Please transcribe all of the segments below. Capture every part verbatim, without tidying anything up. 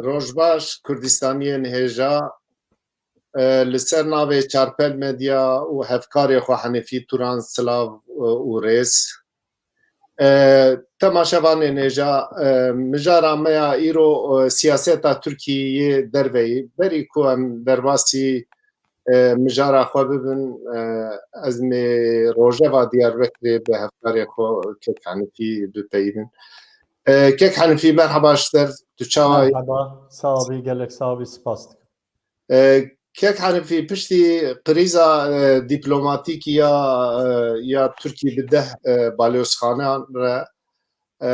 Roj baş, Kurdistaniyên hêja, e, li ser navê Çarpel Medya û hevkarê xwe Henîfî Turan silav, e, û rêz. E, temaşevanên hêja, e, mijara me ya îro, e, siyaseta Tirkiyeyê derveyî. Berî ku em derbasî, e, mijara xwe bibin, e, ez ê rojeva Diyarbekirê bi hevkarê xwe Kek Henîfî bipeyivin. E, Kek Henîfî, merheba ji te re, tu çawa yî? Merheba, sax bî, gelek sax bî, spas dikim. E, Kek Henîfî, piştî krîza, e, dîplomatîk ya, e, ya Tirkî bi deh, e, balyozxaneyan re, e,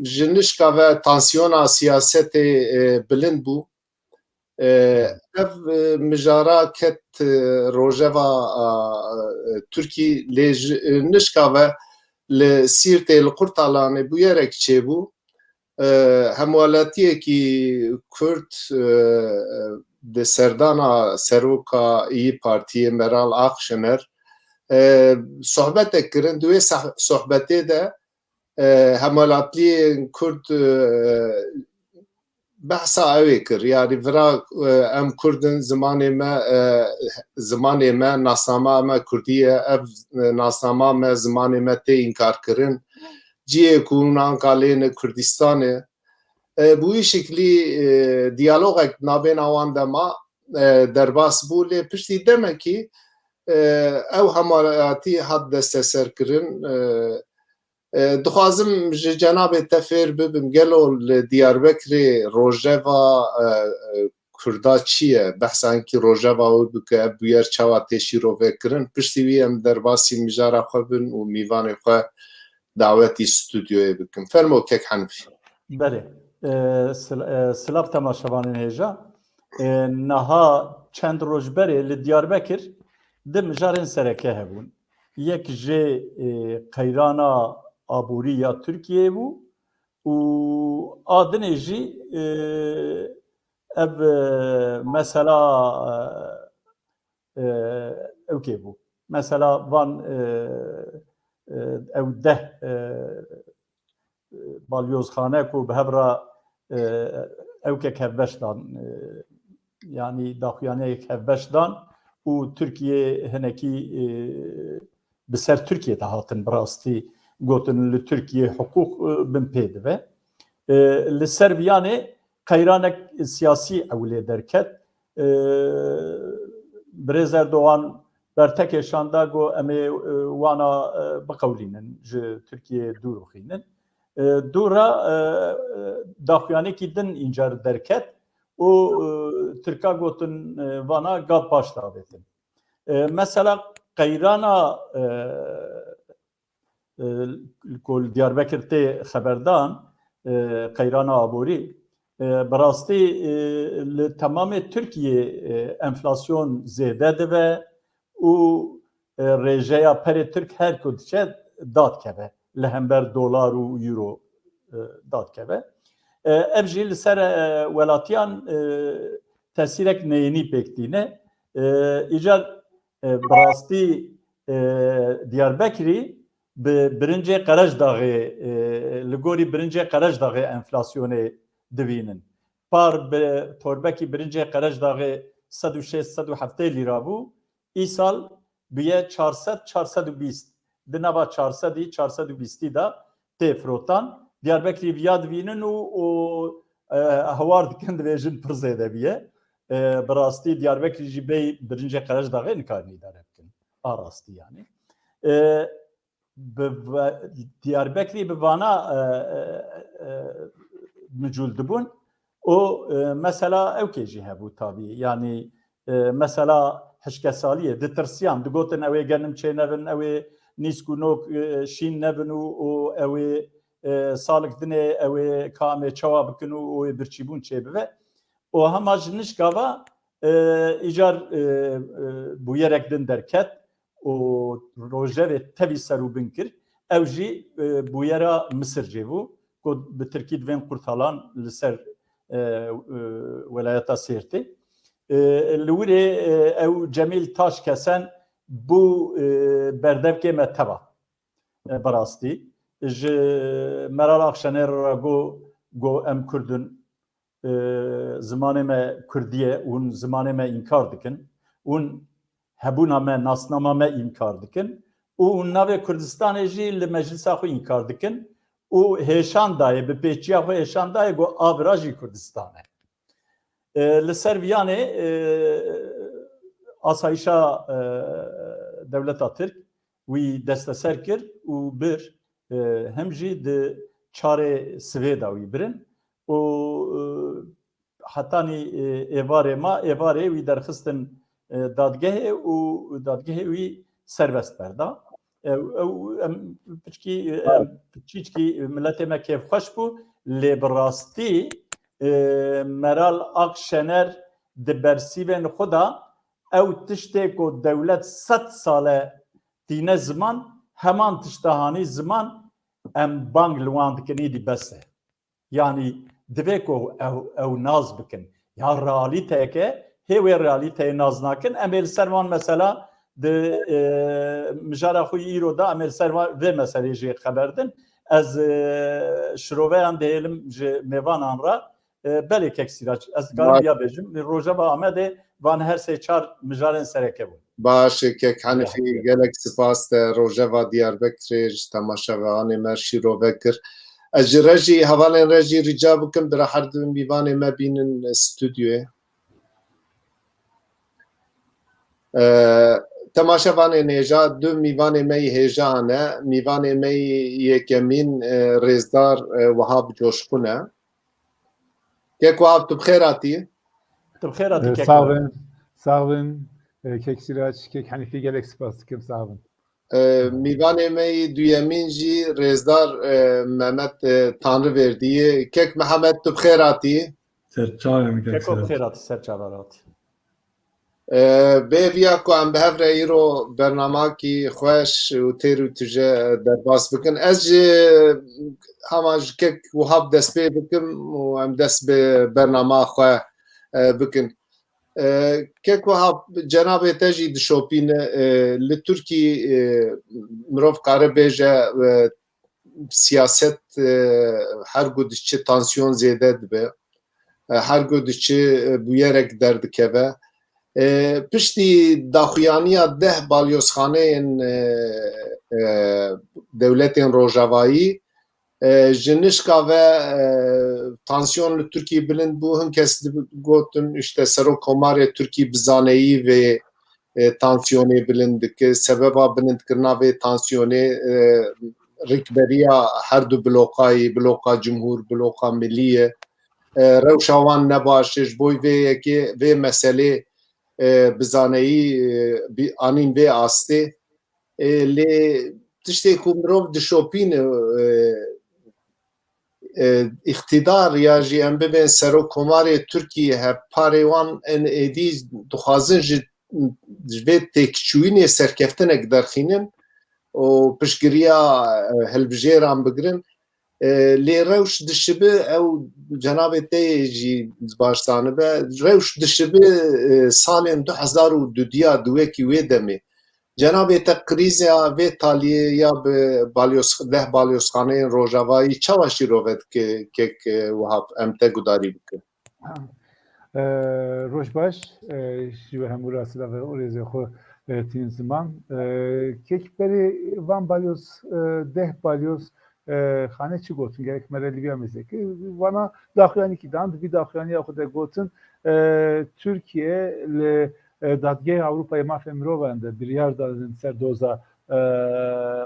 ji nişka ve tansiyona siyasetê, e, bilind bû. E, ev, e, mijara ket, e, rojeva, a, e, Tirkî lê ji, e, nişka ve li Sîrtê, li Qurtalanê bûyerek çêbû. E, hemwelatiyekî Kurd, e, di serdana seroka İYİ Partiyê Meral Akşener, e, sohbetek kirin. Di wê sah-, sohbetê de, e, hemwelatliyên Kurd, e, behsa ew ê kir. Yanî vira, e, em Kurd in, zimanê me, e, zimanê me, nasnama me Kurdî ye. Ev, e, nasnama me, zimanê me tê înkarkirin. Cihê ku hûn anka lê ne Kurdistan e. E, bi wî şiklî, e, diyalogek navbêna wan de ma, e, derbas bû, lê piştî demekî, e, ew hemwelatî hat desteserkirin. E, e, dixwazim ji cenabê te fêr bibim, gelo li Diyarbekirê rojeva, e, e, Kurda çi ye? Behsa hinkî rojeva wê bike, ev bûyer çawa tê şîrovekirin? Piştî wî em derbasî mijara xwe bin û mîvanê xwe dawetî stûdyoyê bikim. Fermo Kek Henîfî. Belê. E, sil-, e, silav temaşevanên hêja. E, niha çend roj berê li Diyarbekir di mijarên sereke hebûn. Yek ji, e, qeyrana aborî ya Tirkiyeyê bû û a dinê jî, e, ev, e, mesela, e, e, ewkê bû. Mesela van, e, e, ew deh, e, e, balyozxane ku bi hev re, e, ewkek hevbeş dan, e, yanî daxuyaniyek hevbeş dan û Tirkiye hinekî, e, bi ser Tirkiye de hatin bi rastî gotin li Tirkiye hiqûq, e, bin pê dibe. E, li ser viyanê qeyranek siyasî ew lê derket. E, Birêz Erdogan bertekê şanda, got, em ê, e, wana, e, biqewlînin, ji Tirkiyeyê dûr bixînin. E, dû re, e, e, daxuyanekî din încar derket û, e, Tirka gotin, e, vana gav paş davêtin. E, mesela qeyrana, e, e, ku li Diyarbekir tê xeberdan, e, qeyrana aborî, e, bi rastî, e, li temamê Tirkiyê, e, enflasyon zêde dibe û, e, rêjeya perê Tirk her ku diçe dadkeve, li hember dolar û euro, e, dadkeve. E, ev jî li ser, e, welatiyan, e, tesîrek neyênî pêk tîne. E, îcar, e, bi rastî, e, Diyarbekirî bi birincê Qerejdaxê, e, li gorî birincê Qerejdaxê enflasyonê dibînin. Par bi torbekî birincê Qerejdaxê sed û şêst, sed û heftê lîra bû. Îsal bûye çar sed, çar sed û bîst. Di nava çar sedî, çar sed û bîstî de tê firotan. Diyarbekirî viya dibînin û, û, e, hewar dikin, dibêjin pir zêde bûye. E, bi rastî Diyarbekirî jî bêyî birincê Qerejdaxê nikarin îdare bikin. A rastî yanî. E, bi ve-, Diyarbekirî bi vana, e, e, e, micûl dibûn. Û, e, mesela ewkê jî hebû tabî. Yanî, e, mesela hişkesaliyê, ditirsiyan, digotin ew ê genim çênebin, ew ê nîsk û nok, e, şîn nebin û, û ew ê, e, salik dinê ew ê ka em ê çawa bikin û, û ê birçîbûn çêbibe. Û hema ji nişka ve, e, îcar, e, e, bûyerek din derket û rojevê tevî ser û bin kir. Ew jî, e, bûyera Misir jê bû, ku bi tirkî divên Qurtalan li ser, e, e, welayeta Sêrtê. E, li wirê, e, ew Cemîl Taşkesen bû, e, berdevkê me teva. E, bi rastî. Ji Meral Akşener re got, got, em Kurd in, e, zimanê me kurdî ye, hûn zimanê me înkar dikin, hûn hebûna me, nasnama me înkar dikin û hûn navê Kurdistanê jî li meclisa xwe înkar dikin û hêşan dayê, bi pêçiya xwe hêşan dayê ku Avira jî Kurdistan e. E, li ser viyanê, e, asayişa, e, dewleta Tirk wî desteser kir û bir, e, him jî di çarê sivê de wî birin û, e, hetanî, e, êvarê ma, êvarê wî derxistin, e, dadgehê û dadgehê wî serbest berda. Ew, ew, em piçkî, em piçîçkî miletê me kêfxweş bû, lê bi rastî, e, Meral Akşener di bersîvên xwe de ew tiştê ku dewlet sed sal e tîne ziman, heman tişta hanî ziman, em bang li wan dikin, îdî bes e. Yanî divê ku ew, ew nas bikin. Ya realîteyeke, hê wê realîteyê nas nakin. Em ê li ser van mesela di, e, mijara xwe yî îro de em ê li ser va-, vê meselê jî xeber din. Ez, e, şiroveyan dihêlim ji mêvanan re. E, belê kek Sîrac, ez dikarim Baş. ya bêjim. Li Rojava Amedê van her sê çar mijarên sereke bûn. Baş e, kek Henifî, gelek spas te Rojava Diyarbekirê ji temaşevanê me şîrove kir. Ez ji rejî, hevalên rejî rica bikim, bira her du mîvanê me bînin stûdyoyê. E, temaşevanên hêja, du mîvanê me yî hêja hene. Mîvanê me yî yekemîn, e, rêzdar, e, Wehab Coşkun e. Kek Wehab, tu bi xêr hatî. Tu bi xêr hatî, E, kek Sax Wehab. bin, sax bin. E, kek Sîrac, kek Henîfî, gelek spas dikim, sax bin. E, mîvanê me yî duyemîn jî rêzdar, e, Mehmet, e, Tanrıverdi ye. Kek Mehmet, tu bi xêr hatî. Ser çavê min, kek Keko bi Sîrac. xêr hatî, ser çava hatî. E, bê viya ku em bi hev re îro bernamakî xweş û têr û tije derbas bikin. Ez ji, hema ji kek Wehab dest pê bikim û em dest bi bernama xwe, e, bikin. E, kek Wehab, cenabê te jî dişopîne, e, li Tirkî, e, mirov kare bêje, e, siyaset, e, her ku diçe tansiyon zêde dibe. E, her ku diçe, e, bûyerek derdikeve. E, piştî daxuyaniya deh balyozxaneyên, e, e, dewletên Rojavayî, e, ji nişka ve, e, tansiyon li Tirkî bilind bû. Hin kes digotin, işte, Serokkomarê Tirkî bi zaneyî vê, e, tansiyonê bilind dike. Sebeba bilindkirina vê tansiyonê, e, rikberiya her du blokayî, bloka Cumhur, bloka Millî ye. E, rewşa wan ne baş e, ji bo vê yekê, vê meselê, e, bi zaneyî, e, bi-, anîn vê astê. E, lê tiştê ku mirov dişopîne, e, e, îqtîdar ya jî em bibên Serokkomarê Tirkiyê, hevparê wan ên êdî dixwazin ji, ji vê têkçûyînê serkeftinek derxînin û piştgiriya, e, hilbijêran bigirin. E, lê rewş dişibi, ew cenabê te yê jî baş zanibe, rewş dişibi, e, salên du hezar û dudiya di wekî wê demê. Cenabê te krîza vê taliyê ya bi balyoz-, deh balyozxaneyên Rojavayî çawa şîrove dike, kek, e, Wehab, em te gudarî bikin? E, roj baş, e, ji we hemû re silav û rêzê xwe, e, tînin ziman. E, kek berê van balyoz, e, deh balyoz, e, xane çi gotin? Gerek me re li vîya mêze ki. Vana daxuyanîkî dan, di vî daxuyaniya xwe de gotin, e, Tirkiye li, e, Dadgeha Ewropayê Mafê Mirovan de biryar dadin ser doza, e,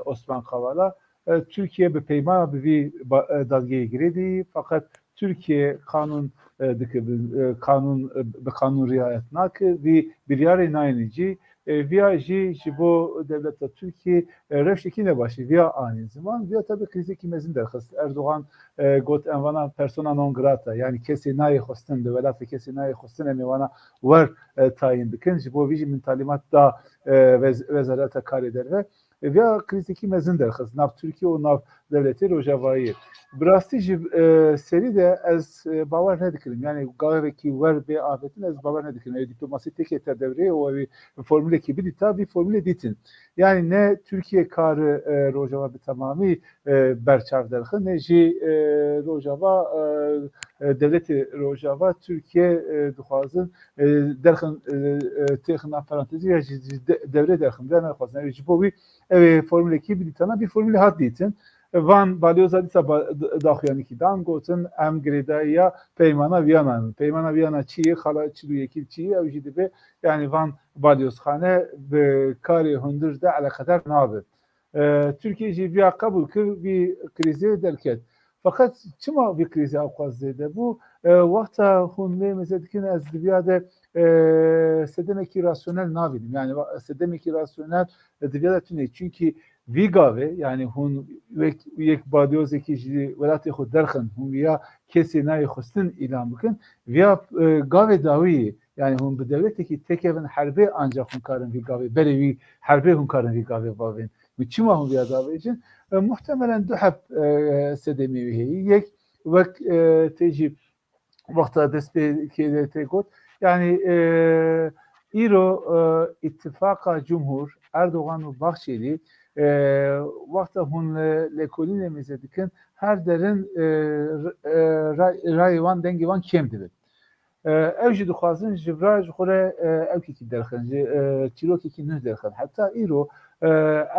Osman Kavala. E, Tirkiye bi peyma bi vî ba-, e, dadgehê girêdî, feqet Tirkiye qanûn, e, dike bi, e, qanûn, e, bi qanûn riayet nake, vî biryarê nayêne cî. E, viya jî ji bo dewleta Tirkiyê, e, rewşekî nebaş e. Viya anîn ziman, viya tabi krîzekî mezin derxist. Erdogan, e, got, em vana persona non grata, yanî kesê nayê xwestin, li welatê kesê nayê xwestin, em ê vana wer, e, tayîn bikin. Ji bo vî jî min talîmat da, e, wez-, Wezareta Karê Derve. E, viya krîzekî mezin derxist nav Tirkiye û nav dewletê Rojavayî. Bi rastî ji, e, serî de ez, e, bawer nedikirim. Yanî gavekî wer bê avêtin ez bawer nedikirim. Ew dîplomasî têkê te dewrê û ew formulekî bidîta, vî formulê dîtin. Yanî ne Tirkiye kari, e, Rojava bi temamî, e, berçav derxin, ne jî, e, Rojava, e, e, dewletê Rojava, Tirkiye, e, dixwazin, e, derxin, e, e, têxin nav parantezî ya jî, jî de-, dewrê derxin, bira nexwazin. Ew ji bo wî, ew ê formulekî bidîtana, vî formulê hat dîtin. Van balyoza dîsa ba-, d-, daxuyanîkî dan, gotin, em girêdayiya peymana Viyana in. Peymana Viyana çi ye? Xala çil û yekî çi ye? Ew jî dibe, yanî van balyozxane bi karê hundir de eleqedar nabe. E, Tirkiye jî viya qebûl kir, vî krîzê derket. Feqet çima vî krîzê ewqas zêde bû? E, wexta hûn lê mêze dikin, ez di viya de, e, sedemekî rasyonel nabînim. Yanî wa-, sedemekî rasyonel di viya de tune. Çunkî vî gavê, yanî hûn wek yek balyozekî ji welatê xwe derxin, hûn viya kesê nayê xwestin îlan bikin, viya, e, gavê dawî ye. Yanî hûn bi dewletekî têkevin herbê, ancaq hûn karin vî gavê, berê wî herbê hûn karin vî gavê bavên. Û çima hûn viya davêjin? E, muhtemelen du heb, e, sedemê wî heye. Yek, wek, e, tê jî wexta destpêkê de tê got, yanî, e, îro, e, îtifaqa cumhur, Erdogan û Baxçelî, e, wexta hûn li lêkolînê mêze dikin, her derin, e, r-, e, ray-, rayê wan, dengê wan kêm dibe. E, ew jî dixwazin ji vira ji xwe re, e, ewkekî derxin, ji, e, çîrokekî nû derxin. Heta îro, e,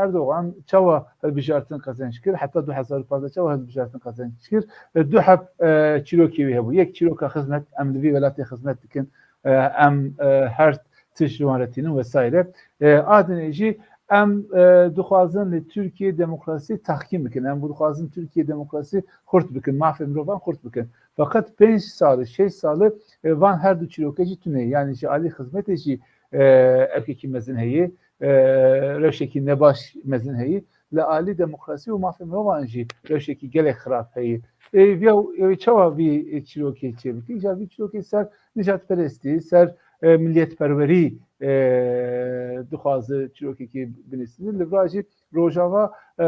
Erdogan çawa hilbijartin qezenc kir, heta du hezar û pazdeh çawa hilbijartin qezenc kir, e, du heb, e, çîrokê wî hebû. Yek çîroka xizmet, em li vî welatê xizmet dikin, e, em, e, her tişt ji wan re tînin vesaire. E, a dinê jî em, e, dixwazin li Tirkiye demokrasî tehkîm bikin. Em dixwazin Tirkiye demokrasî xurt bikin, mafê mirovan xurt bikin. Feqet pênc sal, şeş sal, e, van her du çîrokê jî tune. Yanî ji alî xizmetê jî, e, ewkekî mezin heye, e, rewşekî nebaş mezin heye. Li alî demokrasî û mafê mirovan jî rewşekî gelek xirab heye. E, viya, e, çawa vî çîrokê çêbikî? Îcar vî çîrokê ser nijadperestî, ser, e, miliyetperwerî, e, dixwaze çîrokekî binivîsîne. Li vira jî Rojava, e,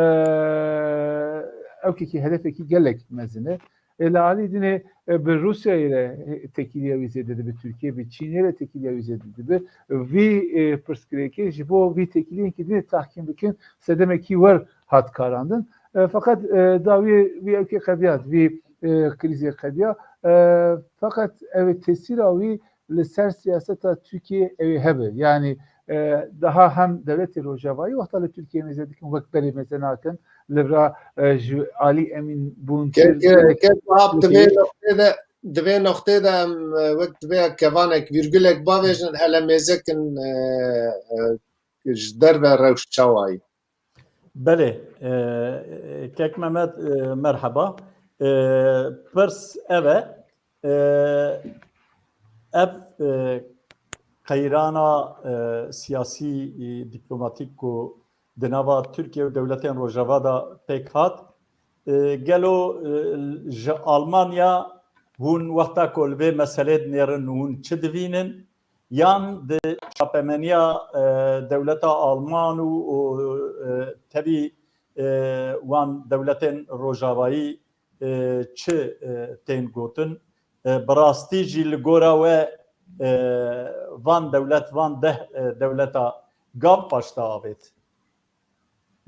ewkekî hedefekî gelek mezin e. E, li alî dinê, e, bi Rûsyayê re, e, têkiliya wî zêde dibe, Tirkiye bi Çînê re têkiliya wî zêde dibe. Vî, e, pirsgirêkê ji bo vî têkiliyên ki dinê tahkîm bikin, sedemekî wer hat karandin. E, feqet, e, dawiyê vî ewkê qediyat, vî, e, krîzê qediya. E, feqet ew ê tesîra wî li ser siyaseta Tirkiyê ew ê hebe. Yanî, e, daha hem dewletê Rojavayî wexta li Tirkiyê mêze dikin, wek berê mêze nakin, li vira, e, ji alî emîn bûn. Kek, kek, kek, Wahab, di vê noqtê de, di vê noqtê de em, e, wek divê kevanek, vîrgulek bavêjin, hele mêze kin, e, e, ji derve rewş çawa yî? Belê, e, kek Mehmet, e, merheba. E, pirs ev e, e, ev, e, qeyrana, e, siyasî, e, dîplomatîk ku di nava Tirkiye û dewletên Rojava de pêk hat, e, gelo, e, ji Almanya hûn wexta ku li vê meselê dinêrin hûn çi divînin? Yan di çapemeniya, e, dewleta Alman û, û, e, tevî, e, wan dewletên Rojavayî, e, çi, e, tên gotin? E, bi rastî jî li gora we, e, van dewlet, van deh, e, dewleta gav paşta avêt?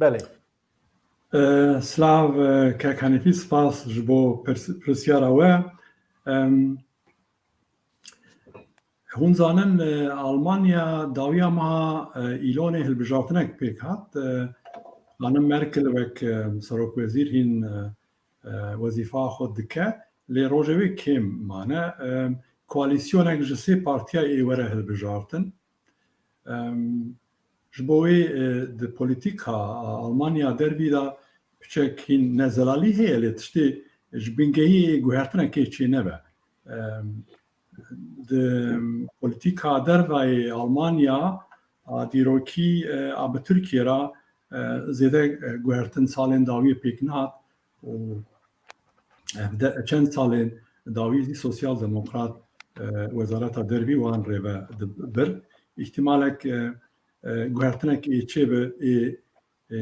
Belê. E, silav, e, kek Hanîfî, spas ji bo pirs-, pirsyara we. Em, Hûn zanin, e, Almanya dawiya meha, e, Îlonê hilbijartinek pêk hat. E, Xanim Merkel wek, e, serokwezîr hîn, e, e, wezîfa xwe dike, lê rojê wê kêm mane. E, koalîsyonek ji sê partiya ê were hilbijartin. Em, ji bo wê, e, di polîtîka Almanya dervî de piçek hîn nezelalî heye, lê tiştê ji bingehî guhertinekê çênebe. Em, di polîtîka dervayê Almanya a dîrokî, e, a bi Tirkiye re, e, zêde, e, guhertin salên dawiyê pêk nehat û, e, de, çend salên dawî zî sosyal demokrat, e, wezareta dervî wan rêve di-, bir. Îhtimalek, e, e, guhertinek ê çêbe, ê, e,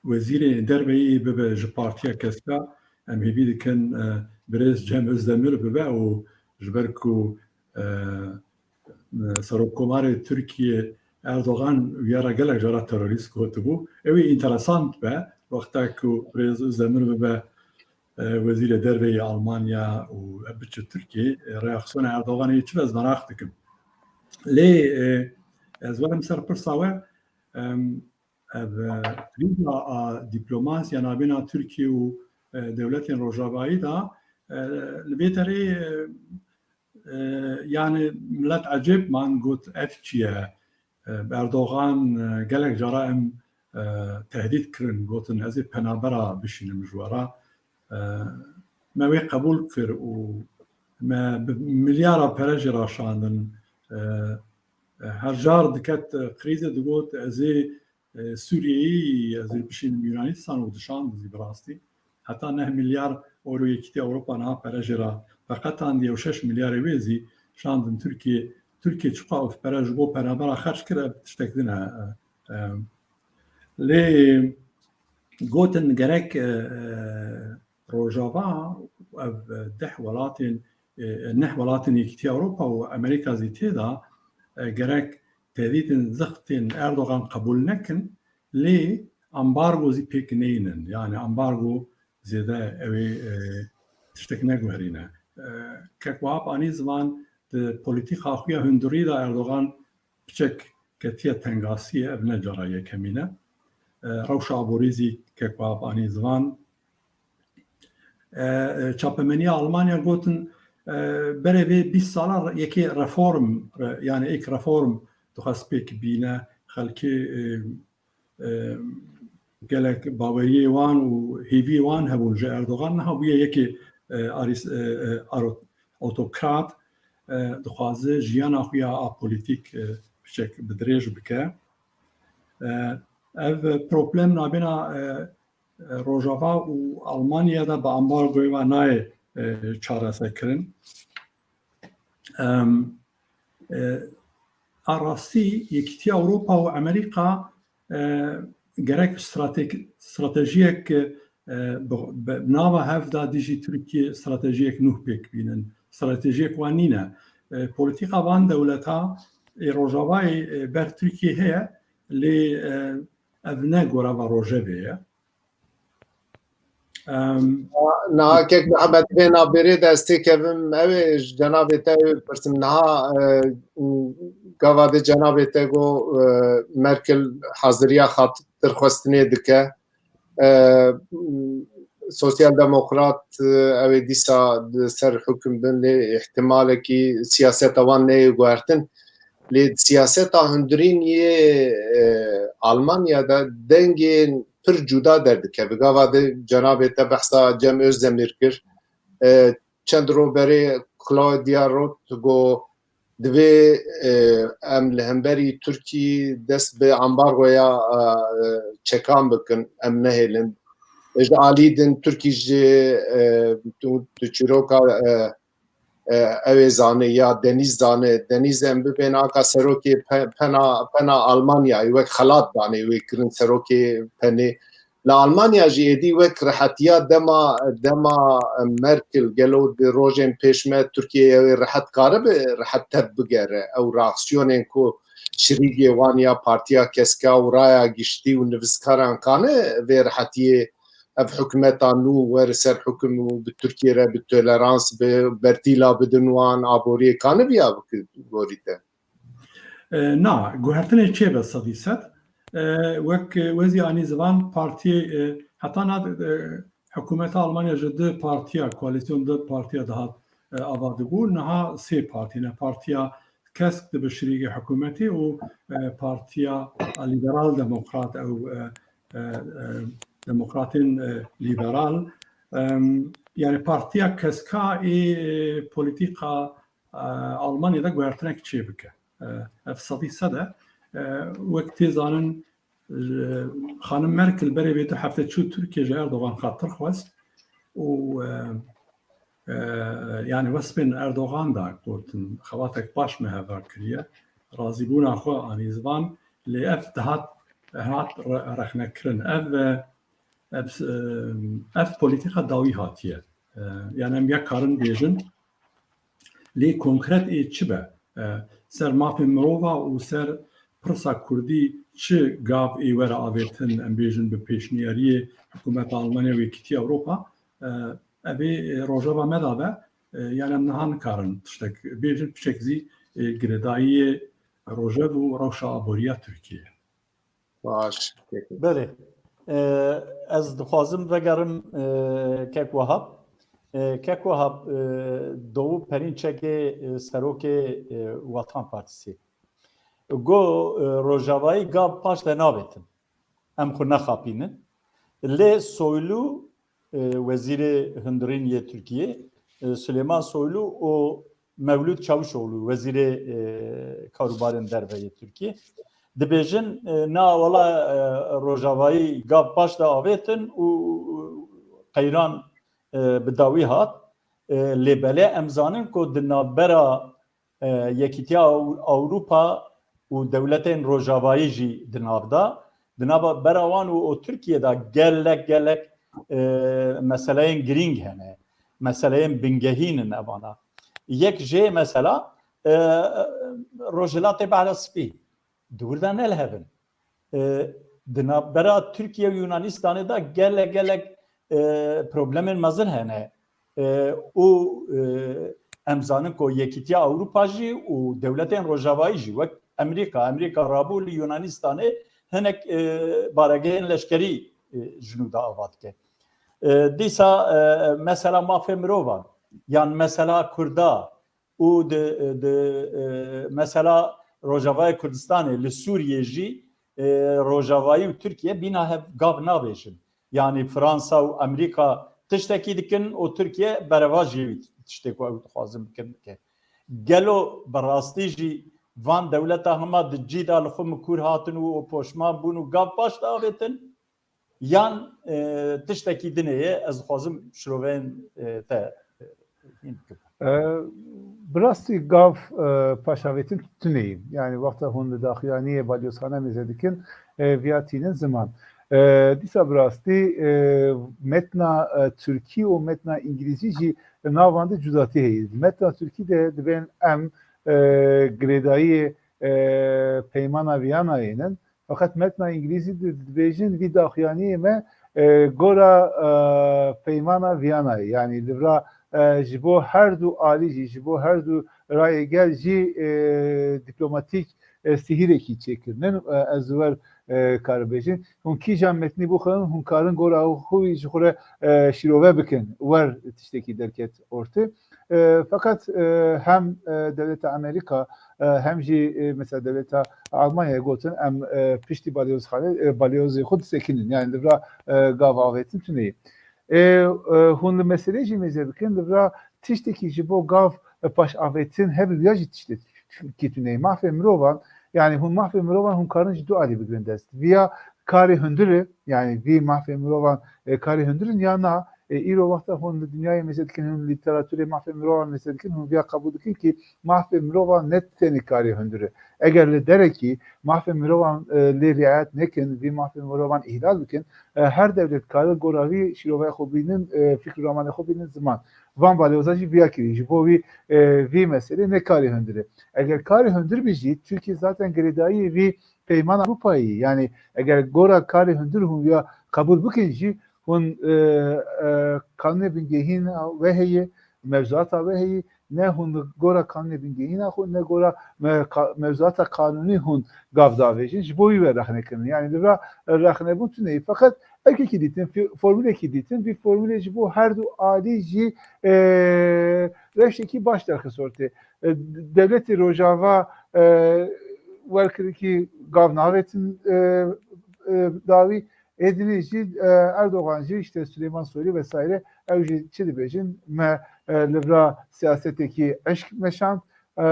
wezîrê derve yê bibe ji partiya keska, em hêvî dikin, e, birêz Cem Özdemir bibe û ji ber ku, e, e, Serokkomarê Tirkiye Erdogan wiya re gelek cara terorîst gotibû. Ew ê înteresant be, wexta ku birêz Özdemir bibe, e, wezîrê derve yê Almanya û ev biçe Tirkiyê, e, reaksiyona Erdoganê çi be ez meraq dikim. Lê, e, ez werim ser pirsa we, em, ev, e, krîza a diplomasiya navbêna Tirkiye û, e, dewletên Rojavayî de, e, li vê derê, e, e, yani millet ecêb man, got, ev çi ye? E, Erdogan, e, gelek cara em, e, tehdît kirin, gotin, ez ê penabera bişînim ji we re. E, me wê qebûl kir û me bi milyara pere jê re şandin. E, e, her car diket, e, krîzê, digot, ez ê, e, Sûriyeyî, ez ê bişînim Yûnanîstan û dişand zî bi rastî. Heta neh milyar euro Yekîtiya Ewropa niha pere jê re veqetandiye û şeş milyarê wê zî şandin Tirkiye. Tirkiye çiqa ev pere ji bo penabera xerc kir, ev tiştek din e. E, e, lê gotin gerek, e, e, Rojava, ev, e, deh welatên, e, neh welatên Yekîtiya Ewropa û Amerîka zî tê de, e, gerek tehdîtên zixtên Erdogan qebûl nekin, lê ambargo zî pêk neynin. Yani ambargo zêde ew ê, e, tiştek neguherîne. E, Kek Wahap anî ziman di polîtîka xwe ya hundirî de Erdogan piçek ketiye tengasiyê, ev ne cara yekemîn e. E, rewşa aborî zî Kek Wahap anî ziman. E, e, çapemeniya Almanya gotin, e, berê vê bîst sala yekê reform, re-, yani êk reform dixwest pêk bîne, xelkê, e, e, gelek baweriyê wan û hêviyê wan hebûn ji Erdogan, niha bûye yekê, e, arîs-, e, e, aro-, otokrat, e, dixwaze jiyana xwe ya apolitîk, e, piçek bi dirêj bike. E, ev problem nabêna, e, e, Rojava û Almanya de bi ambargoyê ve nayê, e, çareserkirin. Em, e, a rastî Yekîtiya Ewropa û Amerîka, e, gerek stratek-, stratejiyek, e, bi, bi nava hev de dijî Tirkiye stratejiyek nû pêk bînin. Stratejiyek wan nîne. E, polîtîka van dewleta ê Rojavayê, e, ber Tirkiye heye, lê, e, ev ne goreva rojevê ye. Em, Niha kek Mihemed, vê navbêrê de ez têkevim, ew ê ji cenabê te ew ê bipirsim. Niha, e, gava de cenabê te got, e, Merkel haziriya xatirxwestinê dike. E, Sosyal Demokrat, e, ew ê dîsa di ser hukm bin, lê ihtimalekî siyaseta wan neyê guhertin. Lê di siyaseta hundirîn yê, e, Almanya de dengên pir cuda derdikeve. Gava de cenabê te behsa Cem Özdemir kir. E, çend roj berê Claudia Roth got, divê, e, em li hemberî Tirkî dest bi ambargoya, e, çekan bikin, em nehêlin. Ji alî din Tirkî ji, e, tu, tu çîroka, e, e, ew ê zane ya Denîz zane. Denîz em bibên aka serokê pe-, pena, pena Almanyayê wek xelat danê wê kirin serokê penê. Li Almanya jî êdî wek rehetiya dema, dema Merkel gelo di rojên pêş me Tirkiyeyê wê rehet karibe, rehet tev bigere. Ew reaksiyonên ku şirîgê wan ya Partiya Keska û Raya Giştî û nivîskaran kane vê rehetiyê ev hikûmeta nû were ser hikûm û bi Tirkiyê re bi tolerans, bi bertîla bidin wan, aboriyê kane viya bike gorî te? E, na, guhertinê çêbe sedî sed. E, wek, e, we zî anî zivan partiyê, e, heta na, e, hikûmeta Almanya ji du partiya, koalîsyon du partiya dihat, e, ava dibû. Niha sê partî ne. Partiya Kesk dibe şirîgê hikûmetê û, e, Partiya Lîberal Demokrat ew, e, e, e, demokratên, e, lîberal. Em, yani Partiya Keska ê, e, polîtîka, e, Almanya de guhertinek çêbike. E, ev sedî sed e. E, wek tê zanin, e, xanim Merkel berê vê du hefte çû Tirkiye ji Erdogan xatir xwest û, e, e, yani wespên Erdogan da gotin, xebatek baş me hevra kiriye. Razîbûna xwe anî zivan, lê ev dihat, hat re-, rexnekirin. Ev, e, ev, e, ev polîtîka dawî hatiye. E, yani em ya karin bêjin, lê konkret ê çi be? E, ser mafê mirova û ser pirsa kurdî çi gav ê were avêtin, em bêjin bi pêşniyariyê hikûmeta Almanya û Yekîtiya Ewropa, e, Evê, e, rojeva me de be, e, yani em niha nikarin tiştek bêjin, piçek zî, e, girêdayiyê rojev û rewşa aboriya Tirkiyê. Baş. Belê. E, ez dixwazim vegerim, e, Kek Wahab. E, Kek Wahab, e, Dawû Perînçekê, e, serokê, e, Watan Partisi. Go, e, rojavayî gav paş de navêtin. Em xwe nexapînin. Lê Soylu, e, wezîrê hundirîn yê Tirkiyê, e, Süleyman Soylu û Mevlût Çavuşoğlu, wezîrê, e, karûbarên derve yê Tirkiyê, dibêjin, e, na wela, e, rojavayî gav paş de avêtin û qeyran, e, bi dawî hat. E, lê belê em zanin ku di navbera, e, Yekîtiya Ew-, Ewropa û dewletên rojavayî jî di nav de, di navbera wan û, û Tirkiye de gelek, gelek, e, meseleyên girîng hene. Meseleyên bingehîn in evana. Yek jê mesela, e, Rojhilatê Behra Spî. Di wir de nelihevin. E, di navbera Tirkiye û Yunanistanê de gelek, gelek, e, problemên mezin hene. E, û, e, em zanin ku Yekîtiya Ewropa jî û dewletên rojavayî jî, wek Amerîka, Amerîka rabû li Yunanistanê hinek, e, baregehên leşkerî, e, ji nû de ava dike. E, dîsa, e, mesela mafê mirovan yan mesela Kurda û di, di, e, mesela Rojavayê Kurdistanê li Sûriyê jî, e, Rojavayî û Tirkiye bîna hev gav navêjin. Yanî Fransa û Amerîka tiştekî dikin û Tirkiye berevajiyê wî tiştê ku ew dixwazin bikin bike. Gelo bi rastî jî van dewleta hema di cî de li xwe mikur hatin û poşman bûn û gav paş de avêtin? Yan, e, tiştekî din heye, ez dixwazim şiroveyên, e, te, e, hîn bikim. E, bi rastî gav, e, paşavêtin tuneyî. Yani wexta hûn li daxuyaniyê balyozxane mêze dikin, e, viya tînin ziman. E, dîsa bi rastî, e, metna, e, Tirkî û metna Îngilîzî jî nava wan de cudatî heye. Metna Tirkî de dibên em, e, girêdayiyê, e, Peymana Viyanayê nin. Feqet metna Îngilîzî di-, dibêjin vî daxuyaniyê me, e, gora, e, Peymana Viyanayê. Yanî li vira, e, ji bo her du alî jî, ji bo her du rayê gel jî, e, dîplomatîk, e, sihîrekî çêkirinin. E, ez li wer, e, karim bêjin. Hûn kîjan metnî bixwin, hûn karin gora xwe wî ji xwe re, e, şîrove bikin. Wer tiştekî derket ortê. E, feqet, e, hem, e, dewleta Amerîka, e, hem jî, e, mesela dewleta Almanyayê gotin, em, e, piştî balyozxane, e, balyozê xwe disekinin. Yani li vira, e, gav avêtin tuneyî. E, e, hûn li meselê jî mêze bikin, li vira tiştekî ji bo gav, e, paş avêtin hebe viya jî tiştekî tuneyî. Mafê mirovan, yani hûn mafê mirovan hûn karin ji du alî bigirin dest. Viya karê hundir e, yani vî mafê mirovan, e, karê hundir in ya na, e, îro wexta hûn li dinyayê mêze dikin, hûn lîteratûrê mafê mirovan mêze dikin, hûn viya qebûl dikin kî mafê mirovan ne tenê karê hundir e. Eger li derekî mafê mirovan, e, lê riayet nekin, vî mafê mirovan îhlal bikin, e, her dewlet kare gora vî şîroveya xwe bînin, e, fikr û ramanê xwe bînin ziman. Van balyoza jî viya kirî. Ji bo vî, e, vî meselê ne karê hundir e. Eger karê hundir bî jî, Tirkiye zaten girêdayî vî peymana Ewropayî, yani eger gora karê hundir hûn ya qebûl bikin jî, hûn, e, e, kanûnê bingehîn ve heye, mewzuata ve heye, ne hûn gora kanûnê bingehîna xwe, ne gora me-, ka-, mewzuata kanûnî hûn gav davêjin, ji bo wî ve rexne kirin. Yani li vira, e, rexnebûn tune ye. Feqet erkekî dîtin, fi-, formulekî dîtin, vî formulê ji bo her du alî jî, e, rewşekî baş derxist ortê. E, dewletê Rojava, e, werkirikî gav navêtin, e, e, dawî. Êdînê jî, e, Erdogan jî, işte Süleyman Soylu vesaire, ew jî çi dibêjin, me, e, li vira siyasetekî eşk meşand, e,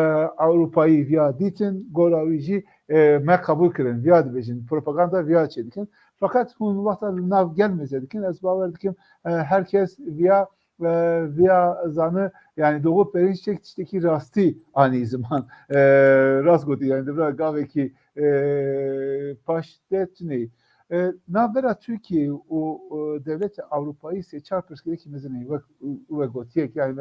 Ewropayî viya dîtin, gora wî jî, e, me qebûl kirin, viya dibêjin, propaganda viya çêdikin. Feqet hûn wexta li nav gel mêze dikin, ez bawer dikim, e, her kes viya, e, viya zani, yani Doğu Perinçek tiştekî rastî anî ziman. E, rast gotî, yani li vira gavekî, e, paş de tuneyî. E, navbera Tirkiye û, û dewletê Ewropayî sê çar pirsgirêkî mezin heye. Wek we gotiye ki, yani,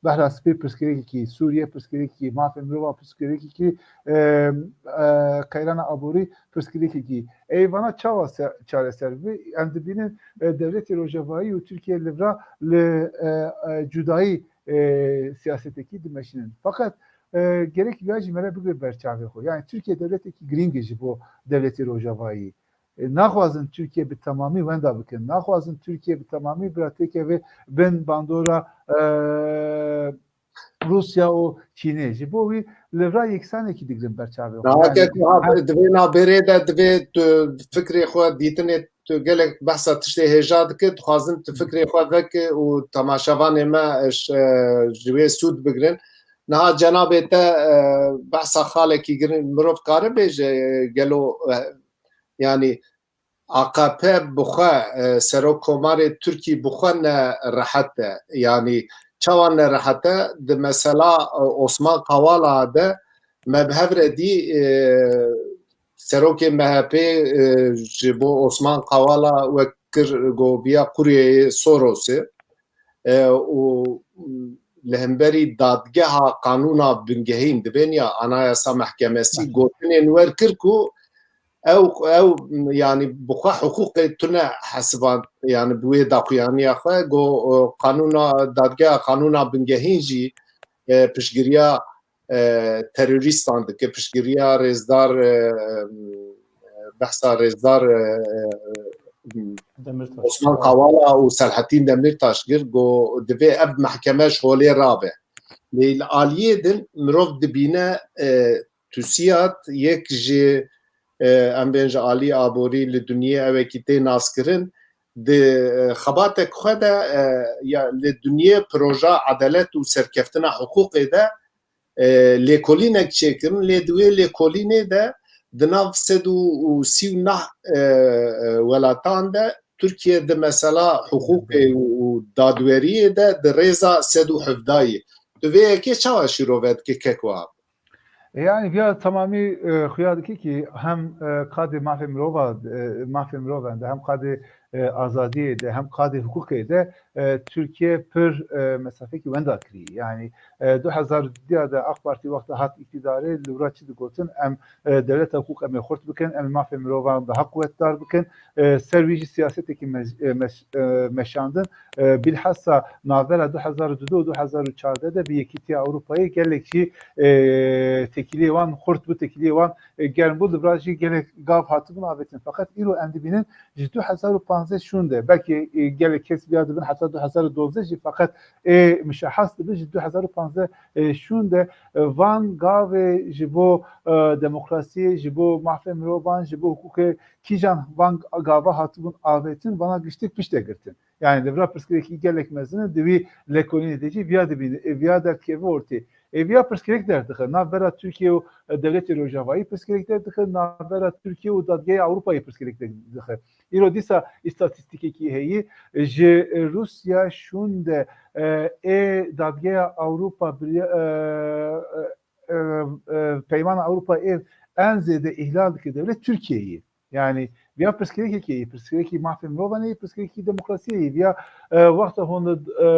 Behra Spî pirsgirêkekî, Sûriye pirsgirêkekî, mafê mirovan pirsgirêkekî, e, e, qeyrana aborî pirsgirêkekî. Ê vana çawa se-, çareser bibe? Em dibînin, e, dewletê Rojavayî û Tirkiye li vira li, e, e, cudayî, e, siyasetekî dimeşînin. Feqet, e, gerek viya jî me re bigire ber çavê xwe. Yani Tirkiye dewletekî girîng e ji bo dewletê Rojavayî. E, naxwazin Tirkiye bi temamî wenda bikin. Naxwazin Tirkiye bi temamî bira têkeve bin bandora, e, Rûsya û Çînê. Ji bo wî li vira yeksanekî digirin ber çavê xwe. Nahake Yani, ku ha, her di vê nabêrê de divê tu fikrê xwe, dîtinê tu gelek behsa tiştê hêja dike, dixwazim tu fikrê xwe veke û temaşevanê me, e, ş-, e, ji wê sûd bigirin. Niha cenabê te, e, behsa xalekî girin, mirov kare bêje, e, gelo, e, yani A K P bi xwe, e, Serokkomarê Tirkî bi xwe ne rehet e. Yanî çawa ne rehet e? Di mesela, e, Osman Kavala de me bi hev re dî, e, serokê M H P, e, ji bo Osman Kavala wek kir, got viya kurê Sorosê. E, û li hemberî dadgeha qanûna bingehîn dibên ya anayasa mehkemesî Belê. gotinên wer kir ku ew, ew, yanî bi xwe hiqûqê tune hesiband, yanî bi wê daxuyaniya xwe got, e, qanûna, dadgeha qanûna bingehîn jî, e, piştgiriya, e, terorîstan dike, piştgiriya rêzdar, e, e, behsa rêzdar, e, e, Demirtaş. Osman Kavala û Selahattin Demirtaş kir, got divê ev mehkeme ji holê rabe. Lê li aliyê din mirov dibîne, e, Tusiyat yek ji, e, em bên ji alî aborî li dinyê ewekî tê naskirin, di, e, xebatek xwe de, e, ya li dinyê proja edalet û serkeftina hiqûqê de, e, lêkolînek çêkirin, lê di wê lêkolînê de di nav sed û sî û neh, e, e, welatan de Tirkiye di mesela hiqûqê û, û dadweriyê de di rêza sed û hevdayê. Tu vê yekê çawa şîrove dike kek Wahab? E, yani viya temamî, e, xuya dike ki hem, e, qadê mafê mirova, e, mafê mirovan de hem qadê, e, azadiyê de hem qadê hiqûqê de, e, Tirkiye pir, e, mesafekî wenda kirî. Yani, e, du hezar diya de A K Partî wexta hat îktîdarê li wira çi digotin, em, e, dewleta hiqûq em ê xurt bikin, em ê mafê mirovan daha quwetdar bikin. E, ser wî jî siyasetekî mez-, e, meş-, e, meşandin. E, bilhassa navbera du hezar û dudu û du hezar û çardeh de bi Yekîtiya Ewropayê gelek jî, e, têkiliyê wan xurt bû, têkiliyê wan, e, germ bû. Li vira jî gelek gav hatibûn avêtin. Feqet îro em dibînin ji du hezar û panzdeh şûn de, belkî, e, gelek kes viya dibin heta du hezar û dozdeh jî, feqet ê mişehas dibe ji du hezar û panzdeh, e, şûn de, e, van gavê ji bo, e, demokrasiyê, ji bo mafê mirovan, ji bo hiqûqê kîjan van gava hatibûn avêtin, vana giştik pişte girtin. Yani li vira pirsgirêkî gelek mezin e, di wî lêkolînê de jî viya dibîne, e, viya derdikeve ortê. E, viya pirsgirêk derdixe. Navbera Tirkiye û, e, dewletê Rojavayî pirsgirêk derdixe. Navbera Tirkiye û dadgeya Ewropayê pirsgirêk derdixe. Îro dîsa îstatîstîkekî heye. Ji Rûsya şûn de, e, ê dadgeya Ewropa biriya, e, e, e, e, Peymana Ewropa ê en zêde îhlal dike dewlet Tirkiye ye. Yani viya pirsgirêkekê ye, pirsgirêkî mafê mirovan ye, pirsgirêkî demokrasiyê ye. Viya, e, wexta hûn li, e,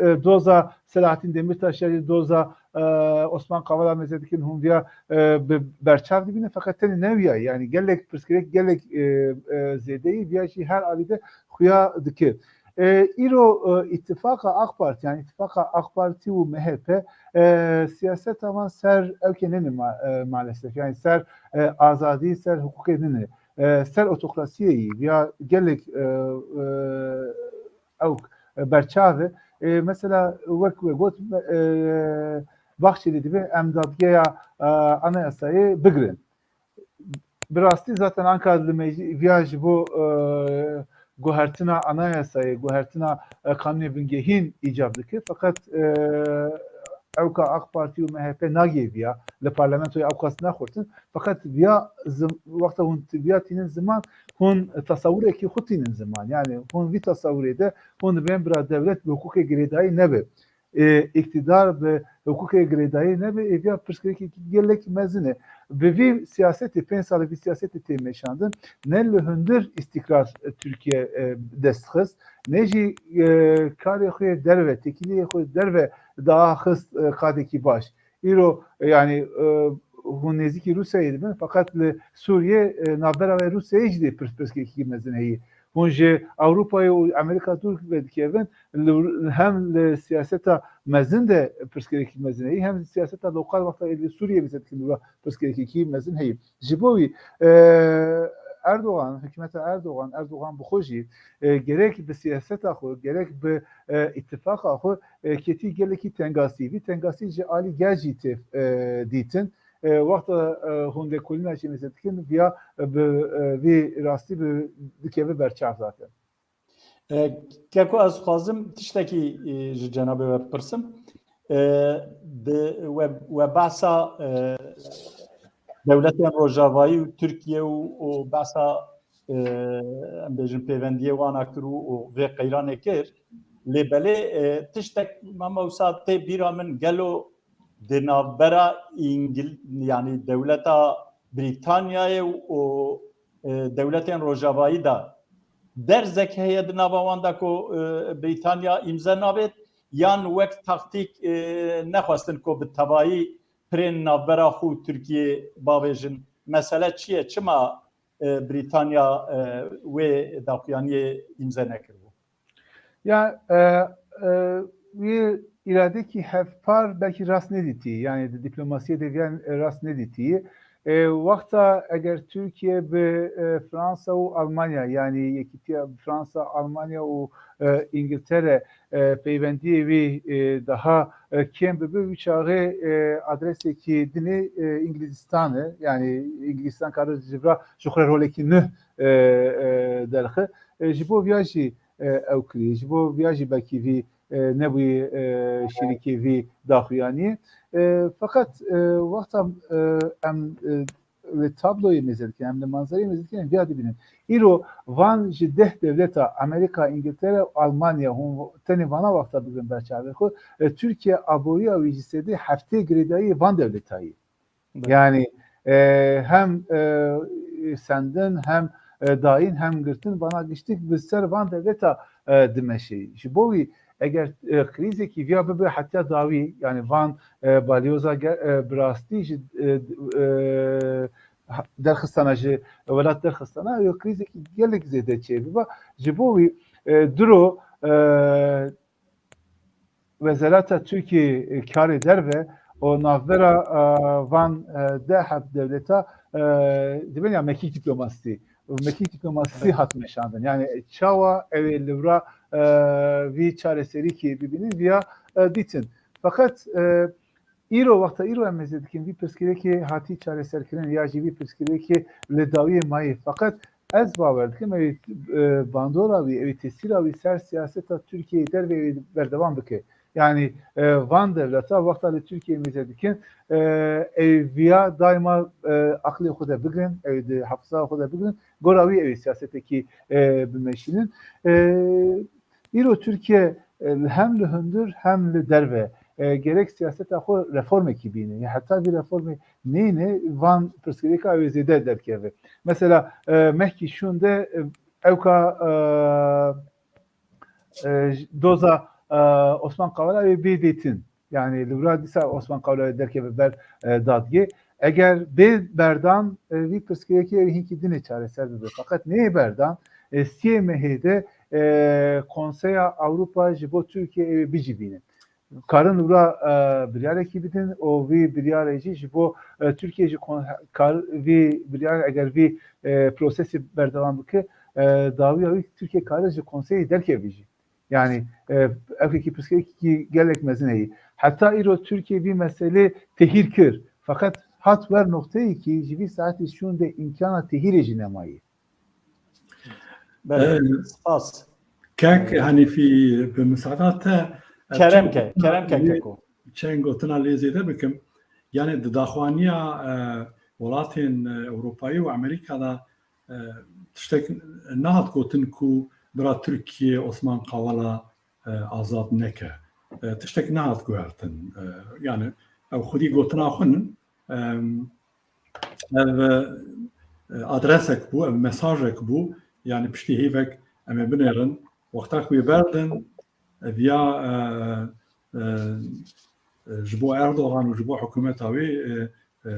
e, doza Selahattin Demirtaş ya jî doza, e, Osman Kavala mêze dikin, hûn viya, e, bi berçav dibînin, feqet tenê ne viya ye. Yani gelek pirsgirêk, gelek, e, e, zêde ye, viya jî her alî de xuya dike. E, îro, e, îtifaqa A K Partî, yani îtifaqa A K Partî û M H P, e, siyaseta wan ser ewkê nene ma-, e, maalesef. Yani ser, e, azadî, ser hiqûqê nene. E, ser otokrasiyê yî, ya gelek, e, e, ewk, e, berçav e. E, mesela wek we got, e, Bahçeli dibe em dadgeya, e, anayasayê bigirin. Bi rastî zaten anka li meclî-, viya ji bo, e, guhertina anayasayê, guhertina, e, qanûnê bingehîn îcab dike. Feqet, e, ewka A K Partî û M H P nagê viya, li parlamentoyê ewqas nexurtin. Feqet viya zim-, wexta hûn ti-, viya tînin ziman, hûn tesewurekî xwe tînin ziman. Yani hûn vî tesewurê de hûn dibên bira dewlet bi hiqûqê girêdayî nebe. e, îktidar bi hukukê girêdayî nebe, ê viya pirsgirêkekî gelek mezin e. Bi vî siyasetê, pênc salê vî siyasetê tê meşandin, ne li hundir îstîkrar, e, Tirkiye, e, dest xist, ne jî, e, karê xwe yê derve, têkiliyê xwe derve daxist, e, qadekî baş. Îro, e, yanî, e, hûn nêzîkî Rûsyayê dibin, feqet li Sûriyê, e, navbera wê Rûsyayê jî dê pirs-, pirsgirêkekî mezin heye. Hûn ji Ewropayê û Amerîka dûr vedikevin, li, hem li siyaseta mezin de pirsgirêkî mezin heye, hem siyaseta lokal wexta êdî Sûriyê bize dikin, pirsgirêkekî mezin heye. Ji bo wî, e, Erdogan, hikûmeta Erdogan, Erdogan bi xwe jî, e, gerek bi siyaseta xwe, gerek bi, e, îtifaqa xwe, e, ketî gelekî tengasî. Vî tengasî ji alî gel jî tê, e, dîtin. E, wexta, e, hûn lêkolîna jî mêze dikin, viya, e, bi, e, vî rastî bi dikeve berçav zaten. E, Keko, ez xwazim tiştekî, e, ji cenabê we bipirsim. E, di, we, we behsa, e, dewletên rojavayî û Tirkiye û, û behsa, e, em bêjin pêvendiyê wana kir û, û vê qeyranê kir. Lê belê, e, tiştek mama wisa tê bîra min, gelo di navbera Îngil-, yanî dewleta Brîtanyayê û, û, e, dewletên rojavayî de derzek heye di nava wan de ku, e, Brîtanya îmze nabêt, yan wek taktîk, e, nexwestin ku bi tevayî pirên navbera xwe û Tirkiyê bavêjin? Mesele çi ye? Çima, e, Brîtanya, e, wê daxuyaniyê îmze nekiribû? Ya, e, e, wî îradekî hevpar belkî rast nedîtî, yanî di dîplomasiyê de viyan rast nedîtî. E, wexta eger Tirkiye bi, e, Fransa û Almanya, yanî yekîtiya Fransa, Almanya û, e, Îngiltere, e, peywendiyê wî, e, daha, e, kêm bibe, wî çaxê, e, adresekî dinê, e, Îngilîstan e. Yanî Îngilîstan kare ji vira ji xwe re rolekî nuh, e, e, derxe. E, ji bo viya jî, e, ew kirî. Ji bo viya jî belkî vî, e, nebûyî, e, şirîkê vî daxuyaniyê. E, feqet, e, wexta, e, em, e, li tabloyê mêze dikin, em li manzereyê mêze dikin, em viya dibînin. Îro van ji deh dewleta Amerîka, Îngiltere û Almanya, hûn tenê vana wexta bigirin ber çavê xwe, e, Tirkiye aboriya wî ji sedê heftê girêdayî van dewleta ye. Belê. Yanî, e, hem, e, sendin, hem, e, dayîn, hem girtin, vana giştik bi ser van dewleta, e, dimeşe. Ji bo wî, eger, e, krîzekî viya bibe hetiya dawî, yanî van, e, balyoza ge-, e, bi rastî ji, e, e, ha-, derxistana, ji welat derxistana, ew krîzekî gelek zêde çêbiba. Ji bo wî, e, diro, e, Wezareta Tirkiyê, e, karê derve û navbera, e, van, e, deh heb dewleta, e, dibên ya mekîk dîplomasî. Mekîk dîplomasî hat meşandin. Yanî çawa ew ê li vira, e, vî çareserîkê bibînin, viya, e, dîtin. Feqet, e, îro, wexta îro em mêze dikin, vî pirsgirêkê hatî çareserkirin ya jî vî pirsgirêkê li dawiyê mayî. Feqet ez bawer dikim, ew ê, e, bandora wî, ew ê tesîra wî ser siyaseta Tirkiyeyê derve ew ê berdewam bike. Yanî, e, van dewleta wexta li Tirkiyeyê mêze dikin, e, ew ê viya daîma, e, aqlê xwe de bigrin, ew ê di hefiza xwe de bigrin, gora wî ew ê siyasetekî, e, bimeşînin. E, Îro Tirkiye, e, hem li hundir hem li derve, e, gerek siyaseta xwe reformekî bîne. Ya heta vî reformê neyne, van pirsgirêka wê zêde derkeve. Mesela, e, mehkî şûn de, e, ewka, e, e, doza, e, Osman Kavala wê bê dîtin. Yanî li vira dîsa Osman Kavala wê derkeve ber, e, dadgê. Eger bê berdan, e, vî pirsgirêkê ew hinkî dinê çareser bibe. Feqet neyê berdan, e, siyê mehê de, e, Konseya Ewropa ji bo Tirkiye ew ê bicivîne. Karin li vira, e, biryarekî bidin û vî biryarê jî ji bo, e, Tirkiye jî kon-, kar, vî biryar eger vî, e, prosesê berdewam bike, e, dawiya wî Tirkiye kare ji konseyê derkeve jî. Yanî, e, ev yekî pirsgirêkekî gelek mezin heye. Heta îro Tirkiye vî meselê tehîr kir. Feqet hat wer noqteyekî ji vî saetê şûn de îmkana tehîrê jî nemayê. Belê, e, spas. Kek Hanîfî, bi misaada te, e, kerem ke, kerem ke, Keko. Çend gotina lê zêde bikim. Yanî di daxwaniya, e, welatên, e, Ewropayî û Amerîka de, e, tiştek nehat gotin ku bira Tirkiye Osman Kavala, e, azad neke. e, tiştek nehat guhertin. E, yani ew xwedî gotina xwe nin. Em, ev, e, adresek bû, ev mesajek bû. Yani piştî hêvek em ê binêrin. Wexta ku wê berdin, ev ya, e, e, e, ji bo Erdogan û ji bo hikûmeta wê, e, e,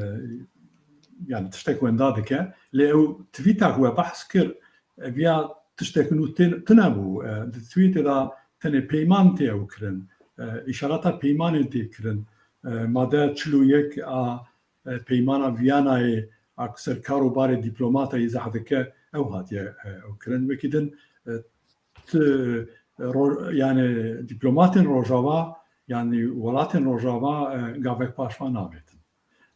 yani tiştek wenda dike. Lê ew tweeta ku we behs kir, ev ya tiştek nû tên-, tune bû. E, di tweetê de tenê peyman tê ew kirin. E, îşarata peymanên tê kirin. E, made çil û yek a, e, peymana Viyanayê a ku ser kar û barê dîplomata îzah dike, ew hatiye, e, ew kirin. Wekî din, e, tu, ro-, yani dîplomatên Rojava, yani welatên Rojava, e, gavek paşva navêtin.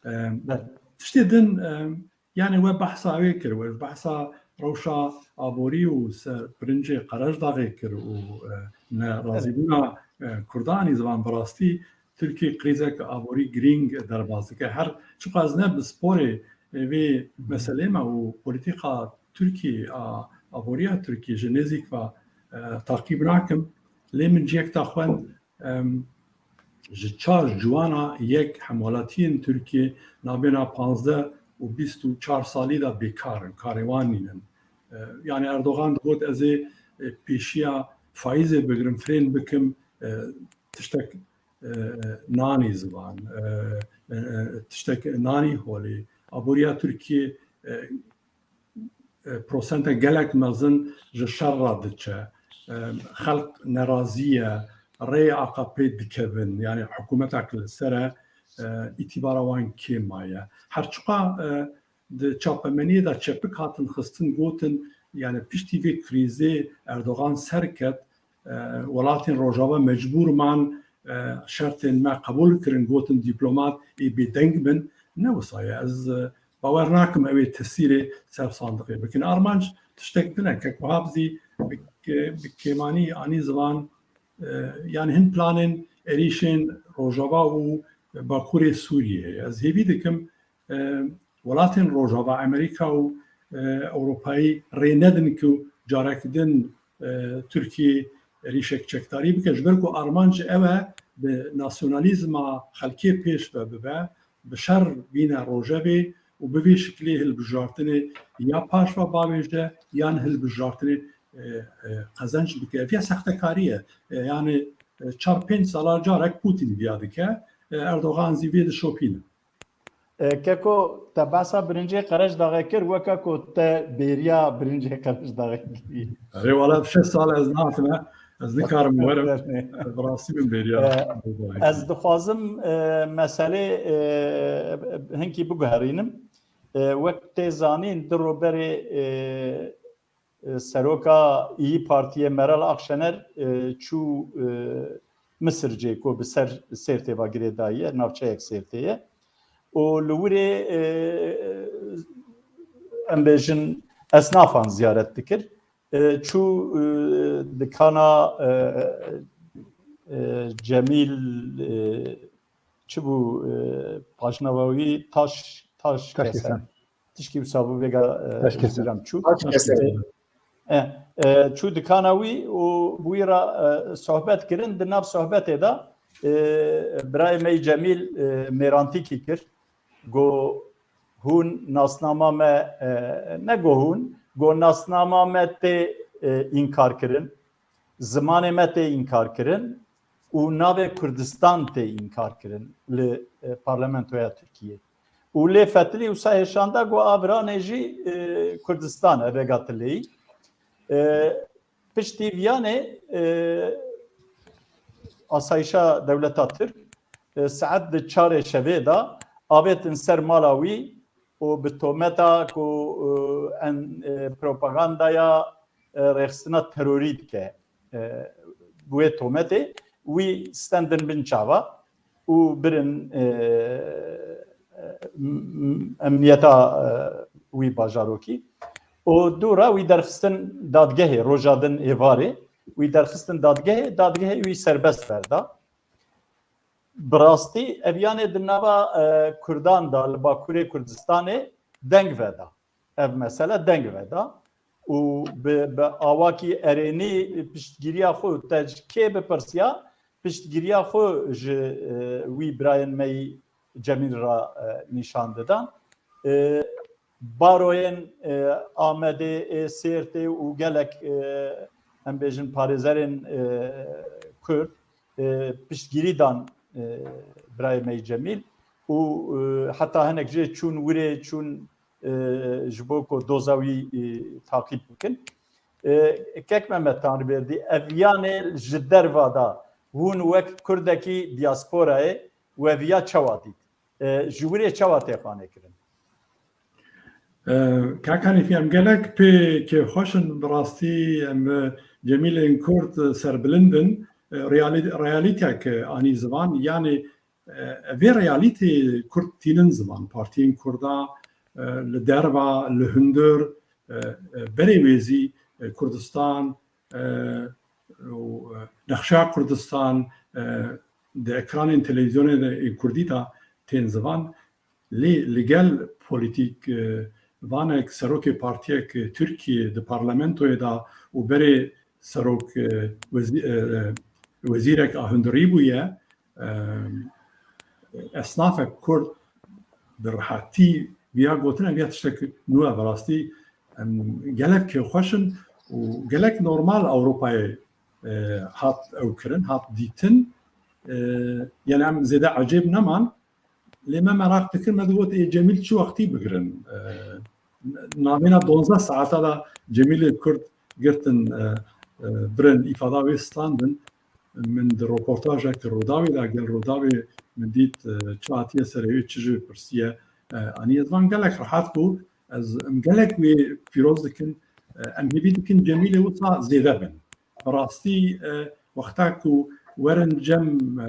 E, Belê. Tiştê din, e, yani we behsa wê kir, we behsa rewşa aborî û ser pirincê Qerejdaxê kir û, e, nerazîbûna, e, Kurdan î zivan bi rastî Tirkî krîzek aborî girîng derbas dike. Her çiqas ne bi sporê, e, vê meselê me û polîtîka Tirkî a, aboriya Tirkî ji nêzîk ve, e, taqîb nakim. Lê min ciyek da xwend, em, ji çar ciwana yek hemwelatiyên Tirkiyê nabêna panzdeh û bîst û çar salî de bêkar in, karê wan nînin. E, yani Erdogan digot, ez ê, e, pêşiya faîzê bigirim, firên bikim, e, tiştek, e, nanî zivan, e, e, e, tiştek nanî holê. Aboriya Tirkiyê, e, e, prosente gelek mezin ji şer re diçe. E, xelk nerazî ye, rêyê A K P dikevin, yani hikûmetek li ser e, e, îtîbara wan kêm maye. Her çiqa, e, di çapemeniyê de çepik hatin xistin, gotin, yani piştî vê krîzê Erdogan serket, e, welatên Rojava mecbûr man, e, şertên me qebûl kirin, gotin dîplomat ê bêdeng bin. Ne wisa ye. Ez, e, bawer nakim ew ê tesîrê ser sandiqê bikin. Armanc tiştek din e. Kek Wahab zî bi, bi kêmanî anî zivan, e, yani hin planên êrîşên Rojava û Bakurê Sûriyê heye. Ez hêvî dikim, e, welatên Rojava, Amerîka û, e, Ewropayî rê nedin ku carek din, e, Tirkiyê êrîşek çekdarî bike. Ji ber ku armanc ew e bi nasyonalîzma xelkê pêş ve bibe, bi şer bîne rojevê û bi vê şiklê hilbijartinê ya paşva bavêje yan hilbijartinê, e, e, qezenc bike. Ev ya sextekarî ye. E, yani, e, çar pênc sala carek Putin viya dike, e, Erdogan zî vê dişopîne. E, Keko, te behsa birincê Qerejdaxê kir, weke ku te bêriya birincê Qerejdaxê kirî. Erê, wala şeş sal ez nehatime, ez nikarim werim. Bi rastî min bêriya. E, ez dixwazim, e, meselê, e, hinkî biguherînim. E, wek tê zanîn, di roberê, e, e, seroka İYİ Partiyê Meral Akşener, e, çû, e, Misircê ku bi ser Sêrtê ve girêdayî ye, navçeyek Sêrtê ye. Û li wirê, e, em bêjin esnafan ziyaret dikir. E, çû, e, dikana, e, e, Cemîl, e, çi bû, e, pajnava wî Taş, Taş Taş Kesen. Kesen. Tişkî wisa bû vêga, e, Taş Kesen. Ji bîra min çû. Taş Kesen. E, e, çû dikana wî û bi wî re, e, sohbet kirin. Di nav sohbetê de, e, birayê me yî Cemîl, e, mêrantîkî kir. Got, hûn nasnama me, e, ne got hûn, got nasnama me tê, e, înkar kirin. Zimanê me tê înkar kirin û navê Kurdistan tê înkar kirin li, e, parlamentoya Tirkiyê. Û lê fetilî wisa hêşanda ku a viranê jî, e, Kurdistan e, vêga tileyî. E, piştî viyanê, e, asayişa dewleta Tirk, e, saet di çarê şevê de avêtin ser mala wî û bi tometa ku, e, en, e, propagandaya, e, rêxistina terorî dike, e, bi wê tometê wî stendin bin çava û birin, e, e, m-, m-, emniyeta, e, wî bajarokî. Û dû re wî derxistin dadgehê, roja din êvarê, wî derxistin dadgehê, dadgehê wî serbest berda. Bi rastî ev yanê di nava, e, Kurdan de, li Bakurê Kurdistanê deng veda. Ev mesele deng veda. Û bi, bi awakî erênî piştgiriya xwe te ji kê bipirsiya, piştgiriya xwe ji, e, wî birayên me yî Cemîl re, e, nîşan didan. E, baroyên, e, Amedê, ê Sêrtê û gelek, e, em bêjin parêzerên, e, Kurd, e, piştgirî dan, e, birayê me yî Cemîl û, e, heta hinek jê çûn wirê, çûn, e, ji bo ku doza wî, e, taqîb bikin. E, Kek Mehmet Tanrıverdi, ev yanê ji derva da hûn wek Kurdekî diasporayê we viya çawa dît? E, ji wirê çawa tê xanê kirin? E, Kak Hanîfî, em gelek pê kêfxweş in, bi rastî em, e, Cemîlên Kurd, e, serbilind in. E, realî-, realîtek, e, anî ziman, yanî, e, vê realîtê Kurd tînin ziman. Partiyên Kurda, e, li derva, li hundir, e, e, berê wê zî, e, Kurdistan, e, û, e, nexşa Kurdistan, e, di ekranên televîzyonê de ên Kurdî de tên ziman. Lê li gel polîtîk, e, vanek serokê partiyek, e, Tirkiyê di parlamentoyê de û berê serok, e, wezî-, e, e, wezîrek a hundirî bûye, e, esnafek Kurd bi rehetî viya gotin, ev ya tiştek nû ye, bi rastî em gelek kêfxweş in û gelek normal Ewropayê, e, hat ew kirin, hat dîtin. E, yani em zêde ecêb neman. Lê me meraq dikir, me digot, ê Cemîl çi wextî bigirin? E, navêna donzdeh saeta de Cemîlê Kurd girtin, e, e, birin, îfada wê standin. Min di roportajek Rûdawê de, gel Rûdawê min dît, e, çi hatiye serê wê, çi jê pirsiye, e, aniye ziman. Gelek rehet bû. Ez, em gelek wê pîroz dikin. E, em hêvî dikin Cemîlê wisa zêde bin. Bi rastî, e, wexta ku werin cem, e,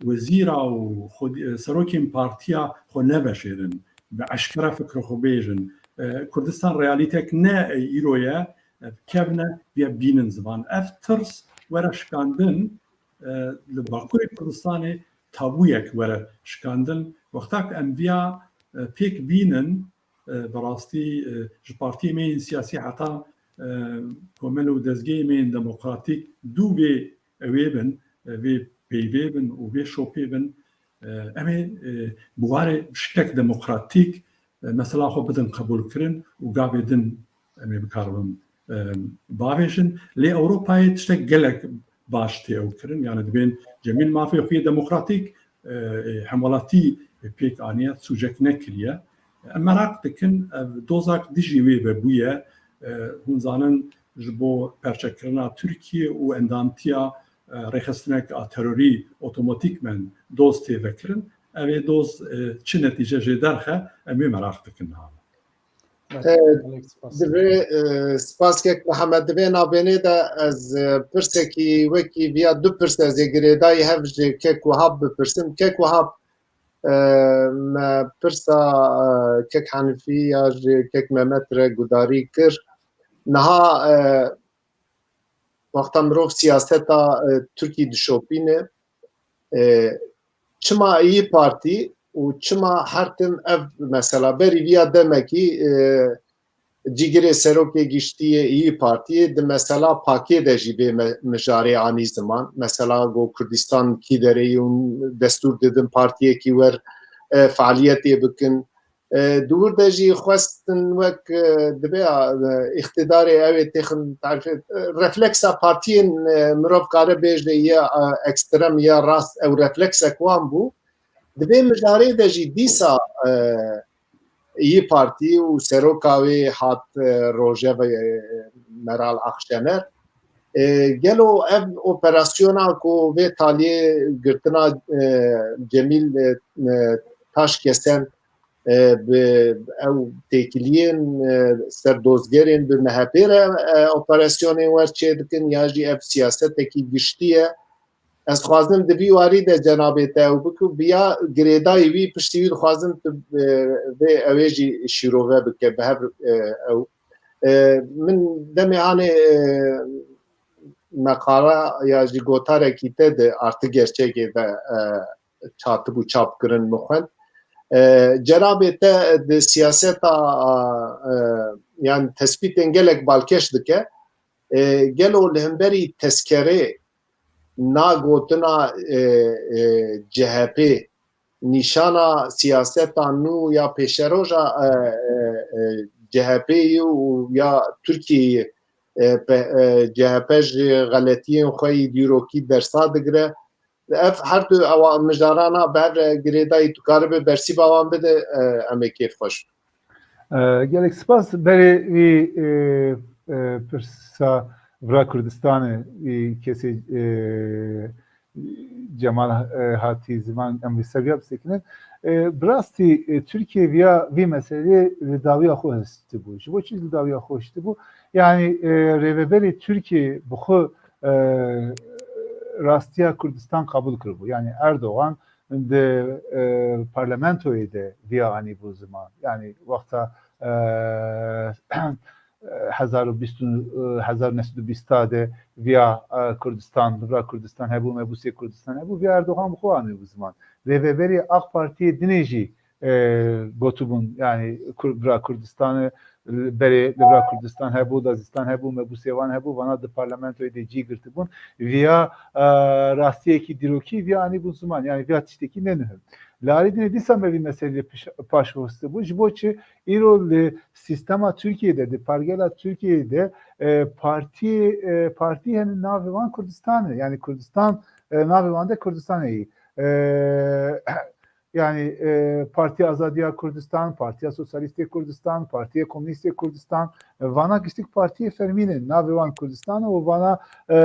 wezîra û xwedî, e, serokên partiya xwe neveşêrin, bi eşkere fikra xwe bêjin. E, Kurdistan realîtek ne, e, îro ye, e, kevne, viya bînin ziman. Ev tirs were şikandin, e, li Bakurê Kurdistanê tabûyek were şikandin. Wexta ku em viya, e, pêk bînin, e, bi rastî, e, ji partiyê me yên siyasî heta, e, komel û dezgehê me yên demokratîk dû vê ew ê bin, e, vê peyvê bin û vê şopê bin, e, em ê, e, bi warê şikek demokratîk, e, mesela xwe bidin qebûlkirin û gavê din em ê bikaribin, e, bavêjin. Lê Ewropayê tiştek gelek baş tê ew kirin. Yani dibên Cemîl mafê xwe yê demokratîk, e, e, hemwelatî pêk aniye, sûcek nekiriye. Em meraq dikin, ev dozak dijî wê vebûye. E, hûn zanin ji bo perçekirina Tirkiye û endamtiya, e, rêxistinek a terorî otomatîkmen doz tê vekirin. Ev ê doz, e, çi netîce jê derxe, em wê meraq dikin niha. Belê, E, gelek spas. Divê, e, spas kek Mihemed, divê navênê de ez, e, pirsekî wekî viya du pirs ez ê girêdayî hev ji kek Wehab bipirsim. Kek Wehab, e, me pirsa, e, kek Hanifî ya ji kek Mehmet re gudarî kir. Niha, e, wexta mirov siyaseta, e, Tirkî dişopîne, e, çima İYİ Partî û çima her tim ev mesela berî viya demekî, e, cîgirê serokê giştî yê İYİ Partiyê di mesela pakê de jî vê me-, mijarê anî ziman. Mesela got Kurdistan kî derê ye û destûr didin partiyekî wer, e, fealiyetê bikin. E, di wir de jî xwestin wek, e, dibe, e, îqtidarê ew ê têxin tarîfê, e, refleksa partiyên, e, mirov kare bêje ye, e, ekstrem ya rast, ew refleksek wan bû. Di vê mijarê de jî dîsa, e, İYİ Partî û seroka wê hat, e, rojeve, e, Meral Akşener. E, gelo ev operasyona ku vê taliyê girtina, e, Cemîl, e, e, Taşkesen, e, bi ew têkiliyên, e, ser dozgerên bi MHPê re, e, operasyonên wer çêdikin ya jî ev siyasetekî giştî ye. Ez xwazim di vî warî de cenabê te ew bikim, bi ya girêdayî wî, piştî wî dixwazim tu, e, vê ew ê jî şîrove bike, bi hev, e, ew. E, min demê anê, e, meqala ya jî gotarekî te di Artı Gerçekê de, e, çatibû çap kirin, min xwend. E, cenabê te di siyaseta, e, yan tespîtên gelek balkêş dike. E, gelo li hemberî tezkerê na gotina, e, e, C H P nîşana siyaseta nû ya pêşeroja, e, e, e, C H P yî û ya Tirkiyeyê, e, pe-, e, C H P ji xeletiyên xwe yî dîrokî dersa digire. Ev her du ewa mijarana bi hev re girêdayî, tu karibe bersîva wan bide, e, em ê kêfxweş bin. E, gelek spas. Berê vî, e, e, pirsa vira Kurdistanê, vî kesê, e, Cemal, e, hatî ziman, em vê ser viya bisekinin. E, bi rastî, e, Tirkiye viya, vî meselê li dawiya xwe hestibû. Ji bo çi li dawiya xwe hestibû? Yanî, e, rêveberê Tirkiye bi xwe, e, rastiya Kurdistan qebûl kiribû. Yanî Erdogan di, e, parlamentoyê de viya anîbû ziman. Yanî wexta, e, hezar û bîst û, e, hezar û neh sed û bîst de viya, e, Kurdistan, li vira Kurdistan hebû, mebûsê Kurdistan hebû, viya Erdogan bi xwe anîbû ziman. Rêveberê AK Partiyê dinê jî, e, gotibûn, yanî Kur-, vira Kurdistanê, berê li vira Kurdistan hebû, Dazîstan hebû, mebûsê wan hebû, vana di parlamentoyê de cî girtibûn. Viya, e, rastiyekî dîrokî viya anîbûn ziman, yanî viya tiştekî ne nuh e. Li alî dinê dîsa me vî meselê piş-, paş hostibû. Ji bo çi? Îro li sîstema Tirkiyê de, di pergela Tirkiyê de, e, partî, e, partî hene navê wan Kurdistan e. Yanî Kurdistan, e, navê wan de Kurdistan heyî. E, yanî, e, Partiya Azadiya Kurdistan, Partiya Sosyalîstê Kurdistan, Partiya Komûnîstê Kurdistan, e, vana giştik partiyê fermî ne. Navê wan Kurdistan e û vana, e,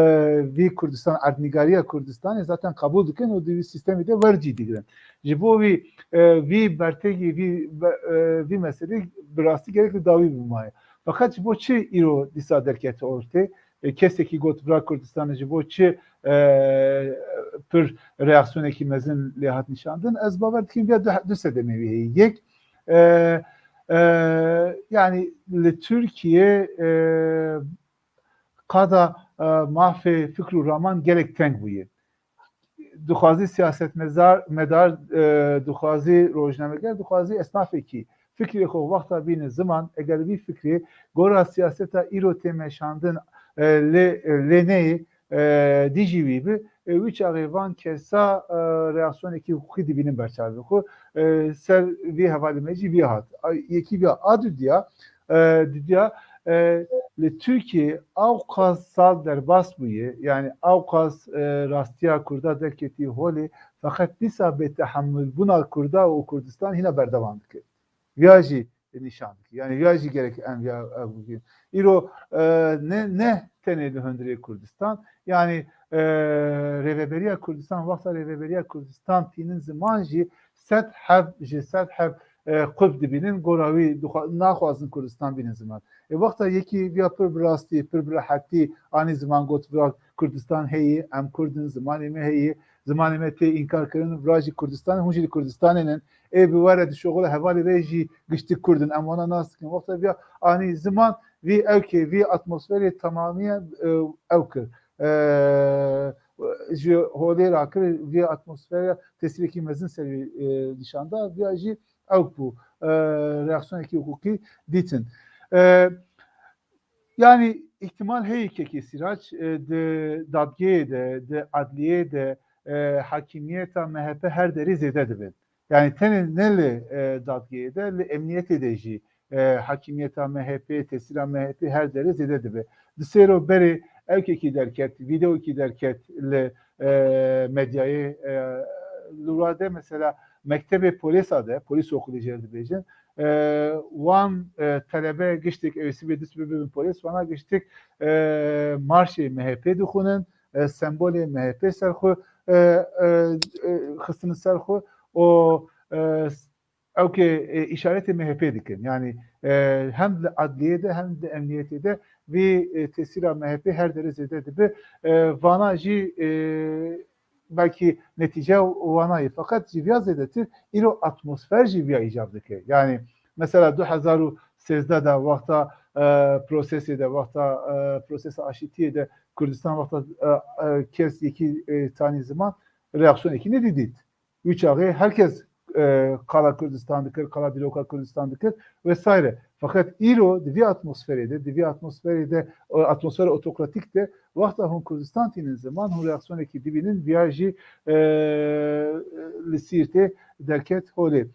vî Kurdistan, erdnîgariya Kurdistanê zaten qebûl dikin û di vî sîstemê de wer cî digirin. Ji bo vî, e, vî bertegî, vî, be-, e, vî meselê bi rastî gerek li dawî bimaye. Feqet ji bo çi îro dîsa derkete ortê? E, kesekî got vira Kurdistanê ji bo çi, e, pir reaksiyonekî mezin lê hat nîşandin? Ez bawer dikim viya du, du sedemê wî heye. Yek, e, e, yanî li Tirkiye, e, qada, e, mafê fikr û raman gelek teng bûye. Dixwazî siyasetmedar, medar, e, dixwazî rojnameger, dixwazî esnafekî fikrê xwe wexta bîne ziman, eger vî fikrê gora siyaseta îro tê meşandin, e, lê, lê neyê, e, dijî wî bi, e, wî çaxê van kesa, e, reaksiyonekî hiqûqî dibînin ber çavê xwe. E, ser vî hevalê me jî vî hat. A, yekî vîya a dudiya, e, dudiya, e, li Tirkiye ewqas sal derbas bûye, yanî ewqas, e, rastiya Kurda derketî holê, feqet dîsa bêtehemilbûna Kurda û Kurdistan hîna berdewam dike. Viya jî nîşan dike. Yanî viya jî gerek em viya ev bikin. Îro, e, ne, ne tenê li hundirê Kurdistan, yanî, e, rêveberiya Kurdistan, wexta rêveberiya Kurdistan tînin ziman jî sed heb ji sed heb, e, qulp dibînin, gora wî dixwa-, naxwazin Kurdistan bînin ziman. E, wexta yekî viya pir bi rastî, pir bi rehetî anî ziman got, vira Kurdistan heye, em Kurd in, zimanê me heye, zimanê me tê înkar kirin, vira jî Kurdistan, hûn jî li Kurdistanê nin. Ê bi we re dişoxile hevalê we jî giştî Kurd in, em wana nas dikin. Wexta viya anî ziman, vî ewkê, vî atmosferê temamiye, e, ew kir. E, ji holê rakir, vî atmosferê tesîrekî mezin ser wî, e, nîşan da. Viya jî ew bû, e, reaksiyonekî hiqûqî dîtin. E, Yanî îhtimal heye kekê Sîrac, e, di dadgehê de, di adliyê de, e, hakimiyeta M H P her derê zêde dibe. Yanî tenê ne li, e, dadgehê de, li emniyetê de jî, e, hakimiyeta M H P, tesîra M H P her derê zêde dibe. Di sêro berê ewkekî derket, vîdeokî derket li, e, medyayê, e, li wade mesela mektebê polêsa de, polîs okulî jê re dibêjin, e, wan, e, telebe giştek ew ê sibê dest bibin polês, wana giştek, e, marşê M H P dixwînin, e, sembolê M H P ser xwe, e, e, e, xistine ser xwe û, e, s-, ewkê, e, îşaretê M H P dikin. Yanî, e, hem li adliyê de hem di emniyetê de vî, e, tesîra M H P her derê zêde dibe. E, vana jî, e, belkî netîce wana ye. Feqet ji viya zêdetir îro atmosfer jî viya îcab dike. Yanî mesela du hezar û sêzdeh de wexta, e, prosesê de, wexta, e, prosesa aşîtiyê de Kurdistan wexta, e, e, kes yekî, e, tanî ziman, reaksiyonekî nedî dît. Wî çaxê her kes, e, qala Kurdistan dikir, qala dîroka Kurdistan dikir vesaire. Feqet îro di vî atmosferê de, di vî atmosferê de, o atmosfera otokratîk de, wexta hûn Kurdistan tînin ziman, hûn reaksiyonekî dibînin, viya jî, e, li Sîrtê derket holê.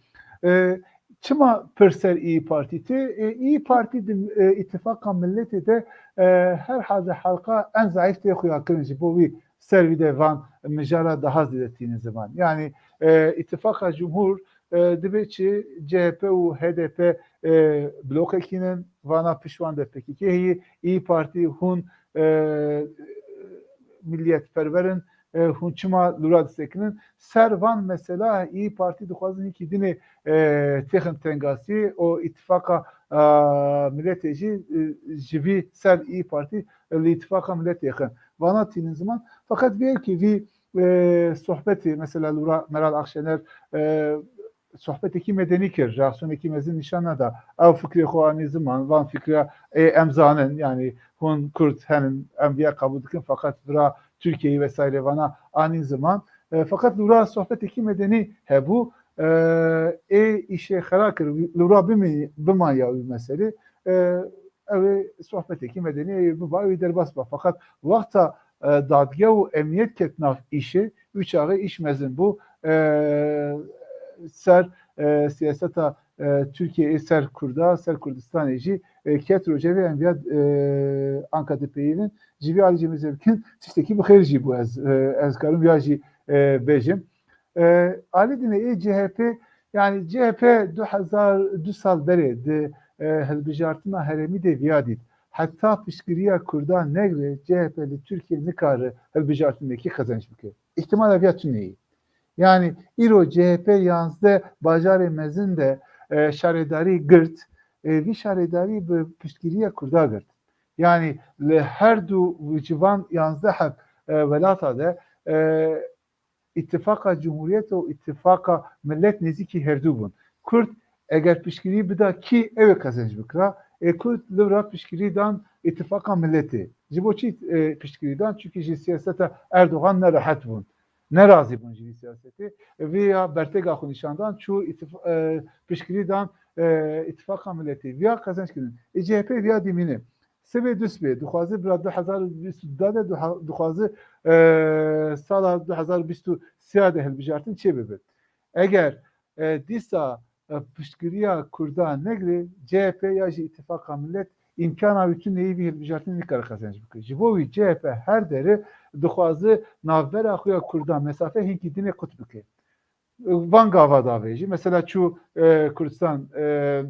E, çima pir ser İYİ Partî tê? E, İYİ Partî di, e, îtifaqa miletê de, e, her halde halka en zayîf tê xuyakirin, ji bo wî ser vî de van mijara daha zêde tînin ziman. Yani, e, îtifaqa cumhur, e, dibe çi C H P û H D P, e, blokekî nin, vana pişt wan de P K K heye, İYİ Partî hûn, e, milliyetperwer in, e, hûn çima lûra disekinin? Ser van mesela İYİ Partî dixwazin hinkî dinê, e, têxin tengasî û îtifaqa, e, miletê jî, e, ji vî ser İYİ Partî li îtifaqa miletê xin. Vana tînin ziman. Feqet vê yekê vî, e, sohbetê, mesela lûra Meral Akşener, e, sohbetekî medenî kir, reaksiyonekî mezin nîşan neda. Ew fikrê xwe anî ziman, van fikra, ê, em zanin, yani hûn Kurd henin, em viya qebûl dikin, feqet vira Tirkiyeyê vesaire vana anî ziman. E, feqet lûra sohbetekî medenî hebû, e, ê îşê xera kir, lûra bimî-, bimanya wî meselê. E, ew ê sohbetekî medenî ê biba, wî derbas ba. Feqet wexta, e, dadge û emniyet ket nav îşê, wî çaxê îş mezin bû. E, ser, e, siyaseta, e, Tirkiyeyê ser Kurda, ser Kurdistanê jî, e, ket rojevê em viya, e, anka dipeyivin. Ji vî alî jî mêze bikin, tiştekî bi xêr jî bû ez, e, ez karim ya jî, e, bêjim. E, alî dinê ê C H P, yani C H P du hezar du sal berê di, e, hilbijartina herêmî de viya dît. Heta piştgiriya Kurdan negre C H P li Tirkiye nikare hilbijartinekî qezenc bike. Îhtimala viya tune ye. Yani îro C H P yanzdeh bajarê mezin de, e, şaredarî girt. E, vî şaredarî bi piştgiriya Kurda girt. Yani li her du civan yanzdeh heb, e, welata de, e, îtifaqa cumhuriyet û îtifaqa millet nêzîkî herdû bûn. Kurd eger piştgirî bida kî, ew ê qezenc bikira. Ê Kurd li vira piştgirî dan îtifaqa milletê. Ji bo çi, e, piştgirî dan? Çunkî ji siyaseta Erdogan nerehet bûn. Nerazî bûn ji vî siyasetê. Vî ya bertêga xwe nîşan dan, çû îtif-, e, piştgirî dan, e, îtifaqa milletê. Viya qezenc kirin. Ê C H P viya dîmîne. Sibê du sibê, dixwaze bila du hezar û bîst û du de, duha-, dixwaze, e, sala du hezar û bîst û sê de hilbijartin çêbibe. Eger, e, dîsa, e, piştgiriya Kurda negre, C H P ya jî Îtifaqa Millet îmkana wî tune ye vî hilbijartinê nikare qezenc bike. Ji bo wî C H P her dere dixwaze navbera xwe ya Kurdan mesafe hinkî dinê qut bike. Van gava davê jî, mesela çû, e, Kurdistan, e,